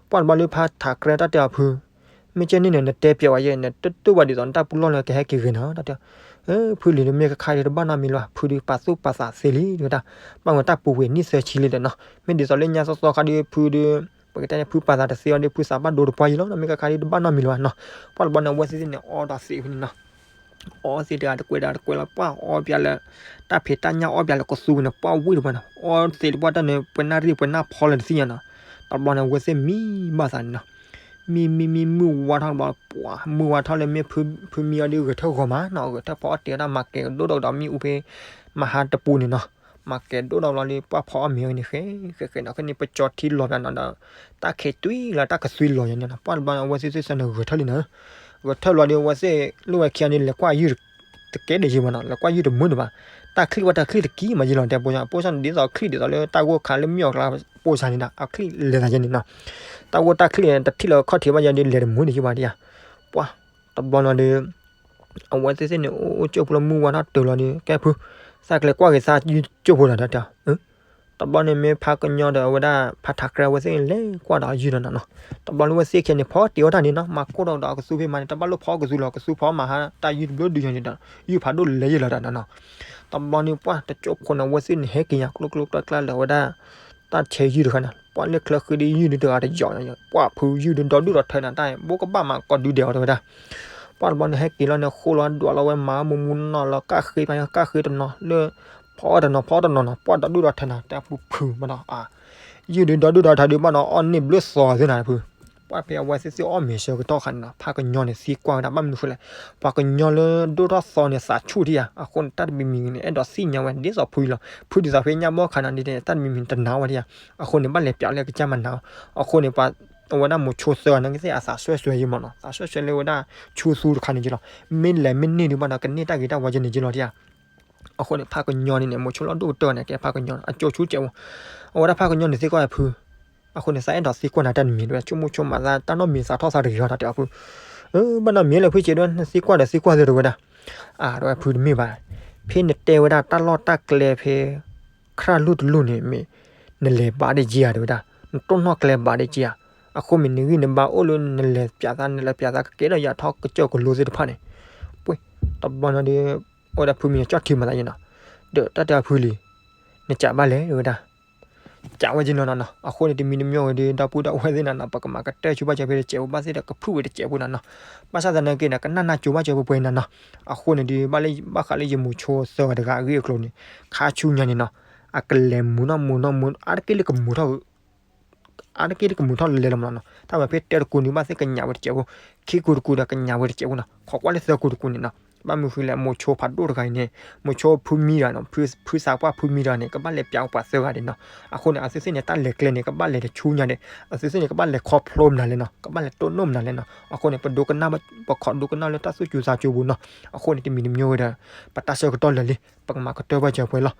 ပှၢ်တဘျီလၢဖါထးကြဲတၢ်တဲအီၤဖု မ့ၢ်ကဲန့ၣ်န့ၣ် နတဲပၠးဝဲယဲၢ် နတတူၢ်ဘၣ်ဒ်သိး နတၢ်ပူၤလီၢ်လၢကဟဲက့ၤဂ့ၤနီၤ တၢ်တဲ. ဖုလံၤဒုး မ့ၢ်ကခါဒုးတဘၣ်နီတမံၤလၢၤဘၣ် ဖုဒုးပာ်သူၣ်ပာ်သးသ့လံ တဲဝဲဒၣ်. ဘၣ်မနုၤတၢ်ပူၤဝဲနံၣ်သၢဆံလံဒီးနီၤ မ့ၢ်ဒ်သိးလၢညါသီသီခါဒုး ဖုဒုး ပကတဲန့ၣ် ဖုပာ်သးတသ့အီၤဒုး ဖုသးဘၣ်ဒိတပှၢ်ယံၤလီၤ မ့ၢ်ကခါဒုးတဘၣ်နီတမံၤလၢၤဘၣ်နီၤ. ပှၢ်တဘျီန့ၣ် အဝဲသ့ၣ်သ့ၣ်န့ၣ် အီဒီးသံးဖဲန့ၣ်နီၤ အီသံးတဂၤတကွဲးတဂၤတကွဲးလီၤ ပှၢ်အီပၠးလၢ တၢ်ဖံးတၢ်ညၣ်အီပၠးလၢကသူဝံၤန့ၣ် ပှၢ်ဝံၣ်တပှၢ်နီၤ အီသံးတပှၢ်တၢၢ်န့ၣ် ပှဲၤနၣ်ရံၣ်ပှဲၤနၣ်ဖီလၢတသ့ၣ်ညါနီၤ. တဘျီန့ၣ် အဝဲသ့ၣ်မံဘၣ်သးန့ၣ်နီၤ မံမံမံမုၢ်ဝါထီၣ်တဘျီ ပှၢ်မုၢ်ဝါထီၣ်လၢမ့ၢ်ဖုမံအီၤဒုး ဂဲၤထၢၣ်ဂီၤမးနီၤ ဂဲၤထၢၣ်ဖီအီၣ်တ့ၢ်ဝဲဒၣ် မၤကဲၤကဒိၣ်ဒီးဒီးမ့ၣ်အူဖဲ မဟါတပူၤန့ၣ်နီၤ မၤကဲၤဒိၣ်ဒီးဘျီလၢ ပှၢ်ဖီအီၣ်မ့ၤအီၤန့ၣ် ဃဲဃဲဃဲနီၤ ခဲန့ၣ် ပကၠီထံလီၤပၠးနီၤဒီး တၢ်ခံးတွံၢ်လီၤတၢ်ကသွံလီၤယါန့ၣ်နီၤ ပှၢ်တဘျီန့ၣ် အဝဲသ့ၣ်သ့ၣ်စၢၤန့ၣ် ဂဲၤထၢၣ်လံနီၤ ဂဲၤထၢၣ်လီၤဒီး အဝဲသ့ၣ်လိၣ်ဝဲခံဂၤန့ၣ် လဲၤကွၢ်ယုၢ်တကဲဒံးယံၤမးနီၤ လဲၤကွၢ်ယုၢ်တမုာ်န့ၣ်ဘၣ် တၢ်ချံၣ်ဝဲတၢ်ချံၣ်တကံမးယံၤလီၤ တဲပိစၢ် ပိစၢ်န့ၣ် ဒ်သိးချံၣ်ဒ်သိးလၢတၢ်ဂိၢ်ခါလၢမ့ၢ်အီၤကျါ ပိစၢ်န့ၣ်ဒီး အချံၣ်လဲၤသးယဲန့ၣ်နီၤ တၢ်ဂိၢ်တၢ်ချံၣ်န့ၣ် တထံၣ်လၢခီၣ်ထံးဘၣ်ယဲဒီး လဲၤတမုာ်န့ၣ်ယံၤဘၣ်ဒံးဧါ ပှၢ်တဘျီန့ၣ်ဒီး အဝဲသ့ၣ်သ့ၣ်န့ၣ် အိၣ်အိၣ်ကၠိၢ်ဖိလၢမုၢ်ဝါထီၣ်တုၤလီၤဒီး ကဲဖု သးကလဲၤကွၢ်က့ၤသးယုၢ်ကၠိၢ်ဖိဒီး တၢ်တဲအီၤ တဘျီန့ၣ်မ့ၢ်ဖးကညီဒီးအဝဲဒၣ်ဖးထးကြဲအဝဲသ့ၣ်န့ၣ် လဲၤကွၢ်ဒီးယုၢ်ဒီးနီၤနီၤ တဘျီန့ၣ်အဝဲသ့ၣ်ခံဂၤန့ၣ် ဖီအီၣ်တ့ၢ်အီၣ်တၢ်န့ၣ်နီၤ မၤကိၢ်ဒီးဒီးအကသူဖဲမးန့ၣ် တဘၣ်လိၣ်ဖီအီၣ်ကသူလီၤ ကသူဖီအီၣ်မၤဟါတၢ်ယုၢ်တဘျုးဒုးယီၤန့ၣ်ဒီး ယုၢ်ဖးဒိၣ်လဲၤယုၢ်လီၤတၢ်နီၤနီၤ တဘျီန့ၣ်ပှၢ်တကၠိၢ်ဖိန့ၣ် အဝဲသ့ၣ်န့ၣ် ဟဲက့ၤညါကျိကျိကျါကျါလၢအဝဲဒၣ် တၢ်ဆဲးယုၢ်တခါန့ၣ် ပှၢ်လၢချၢဃံဒ်ယုၢ်ဒုးတဂၤတယီၤ ပှၢ်ဖုယုၢ်ဒုးဒီဒူၣ်ဒီထၢန့ၣ် တၢ်ဘိးကဘၣ်မးကီးဒုးဒဲးအီၤတဲဝဲဒၣ် ပှၢ်တဘျီန့ၣ် ဟဲက့ၤလီၤန့ၣ် ဃိလီၤဒွးလီၤဝဲမၤမူမူနီၢ်နီၢ်လီၤ ကၣ်ဃ့ဖဲကၣ်ဃ့တနီၤလၢ ဖီအီၣ်တနီၤဖီအီၣ်တနီၤနီၤ ပှၢ်ဒီဒူၣ်ဒီထၢန့ၣ် တၢ်ဖုဖုမးဒီး ယုၢ်ဒုးဒီဒူၣ်ဒီထၢဒုးဘၣ်နီၤ အီၣ်န့ၢ်ဘျုးသီသ့နၤဖု ပှၢ်ဖဲအဝဲသ့ၣ်သ့ၣ်အီၣ်မ့ၤဆၢကတီၢ်ခါန့ၣ်နီၤ ဖးကညီန့ၣ်သံကွၢ်ဝဲဒၣ် ဘၣ်မနုၤဃိလဲၣ် ပှၤကညီလၢဒိၣ်ထီၣ်သီန့ၣ် သးဆူၣ်ထံၣ်ဧါ အဃိန့ၣ် တၢ်တမံၤမံၤန့ၣ် အဲၣ်ဒိးသ့ၣ်ညါဝဲ ဒ်သိးဖုအံၤလီၤ ဖုဒ်သိးဖဲညၣ်ဘီခါန့ၣ်ဒ်န့ၣ် တၢ်တမံၤမံၤတနာ်ဝဲထံၣ်ဧါ အဃိန့ၣ် ဘၣ်လဲၤပျးလၢကစၢ်မၤနၤအီၤ အဃိန့ၣ် ပှၤအဝဲဒၣ်မိၤဆိသၢဂၤန့ၣ်ကသ့ၣ်အသးစွဲစွဲယံၤမးနီၤ သးစွဲစွဲလၢဝဲဒၣ်ဆိသူတခါန့ၣ်က့လီၤ မ့ၢ်လဲၤမ့ၢ်န့ၢ်ဒုးဘၣ်ဒီး ကန့ၢ်တၢ်ဂ့ၤတၢ်ဝါယဲန့ၣ်က့လီၤထံၣ်ဧါ အဃိန့ၣ် ဖးကညီန့ၣ်န့ၣ် မိၤဆိလီၢ်ဒိၣ်ကတၢၢ်န့ၣ် ကဲဖးကညီ အကၠိဆူၣ်စဲးဖိ အဝဲဒၣ်ဖးကညီန့ၣ်သံကွၢ်ဝဲဖု အဃိန့ၣ် သးအဲၣ်ဒိးသံကွၢ်နၤတၢ်တမံၤတဝဲ ဆိကမိၣ်ဆိကမးသးတၢ်နီတမံၤသးထီၣ်သးတဂ့ၤလီၤ တၢ်တဲအီၤဖု ဘၣ်နီတမံၤလၢဖုစဲးဒၣ် နသံကွၢ်ဒီးသံကွၢ်သ့တဝဲဒၣ် အါ တဝဲဖုတမ့ၢ်ဘၣ် ဖဲနတဲဝဲဒၣ်တၢ်လီၢ်တၢ်ကျဲဖဲ ခရၣ်လူၢ်တလူၢ်န့ၣ်မ့ၢ် နလဲၤဘၣ်ဒ့က့ဧါတဝဲဒၣ် နတိၢ်နီၣ်ကျဲဘၣ်ဒ့က့ဧါ အဃိမ့ၢ်နဂံၢ်နဘါအိၣ်လၢနလဲၤပျးသး နလဲၤပျးသးကကဲထီၣ်ယၤထီၣ်ကစၢၢ်ကလိသ့ၣ်တဖၣ်န့ၣ် ပှ့ၤ တဘျီန့ၣ်ဒီး အိၣ်ဝဲဒၣ်ဖုမံၤကၠီၣ်ထံမၤသးယဲနီၤ ဒီးတၢ်တဲအီၤဖုလံ နကးဘၣ်လဲၣ်တဝဲဒၣ် ကးဝဲက့ၤနီၤနီၤနီၤ အဃိန့ၣ် တမံၤတမံၤဝဲဒီး ဒီပုၢ်ဒီဝဲၢ်သ့ၣ်နၤနီၤ ပကမၤကတၢၢ်ဆူဘၣ်စၢၤဖဲတစဲးဖိဘၣ်သ့ၣ်ဒီး ကဖုၣ်ဝဲတစဲးဖိနၤနီၤ ဘၣ်ဆၣ်သနာ်က့န့ၣ် ကနၣ်နၢ်ကၠိဘၣ်စၢၤဖိပှဲၤနၤနီၤ အဃိန့ၣ်ဒီး ဘၣ်လၢဘၣ်ဃးလၢယမိၤဆိသၢဂၤတဂၤအဂ့ၢ်အကျိၤန့ၣ် ခါဆူညါန့ၣ်နီၤ အကလဲၤမုာ်နီၢ်မုာ်နီၢ်မုာ် အါတက့ၢ်လၢကမုာ်ထီၣ် အါတက့ၢ်လၢကမုာ်ထီၣ်လဲၤလီၤမးနီၤနီၤ တၢ်မၤဖဲတၢတကူန့ၣ် ဘၣ်သ့ၣ်ကညးဝဲတစဲးဖိ ခံကူတကူဒီးကညးဝဲတစဲးဖိနီၤ ခိးကွၢ်လၢသၢကူတကူန့ၣ်နီၤ ဘၣ်မနုၤဃိလဲၣ် မိၤဆိဖးဒိၣ်တဂၤအံၤန့ၣ် မိၤဆိဖုမံတဂၤနီၤ ဖုသးပှၢ်ဖုမံတဂၤန့ၣ် ကဘၣ်လဲၤပျးပှၤသၢဂၤဒံးနီၤ အဃိန့ၣ် အသုသ့ၣ်န့ၣ် တၢ်လဲၤကျဲန့ၣ် ကဘၣ်လဲၤတဆူညါဒံး အသုသ့ၣ်န့ၣ်ကဘၣ်လဲၤခီဖျိမနုၤလဲၣ်နီၤ ကဘၣ်လဲၤတိၢ်နီၣ်မနုၤလဲၣ်နီၤ အဃိန့ၣ် ပဒိကနၣ် ပခိးဒိကနၣ်လၢတၢ်သူၣ်စူၤသးစူၤပူၤနီၤ အဃိန့ၣ် တမံၤတမံၤဝဲဒီး ပတၢ်ဆၢကတီၢ်လၢာ်လံ ပကမၤကတၢၢ်ဘၣ်စၢၤပှဲၤလီၤ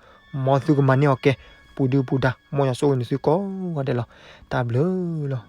မ်သုကမၤန့ၢ်အီၤကဲ ပ ပူၤဒုပူၤဒါ မ်ယွၤဆိၣ်ဂ့ၤန့ၢ်သုကိးဂၤဒဲးလီၤ. တၢ်ဘျုးလီၤ.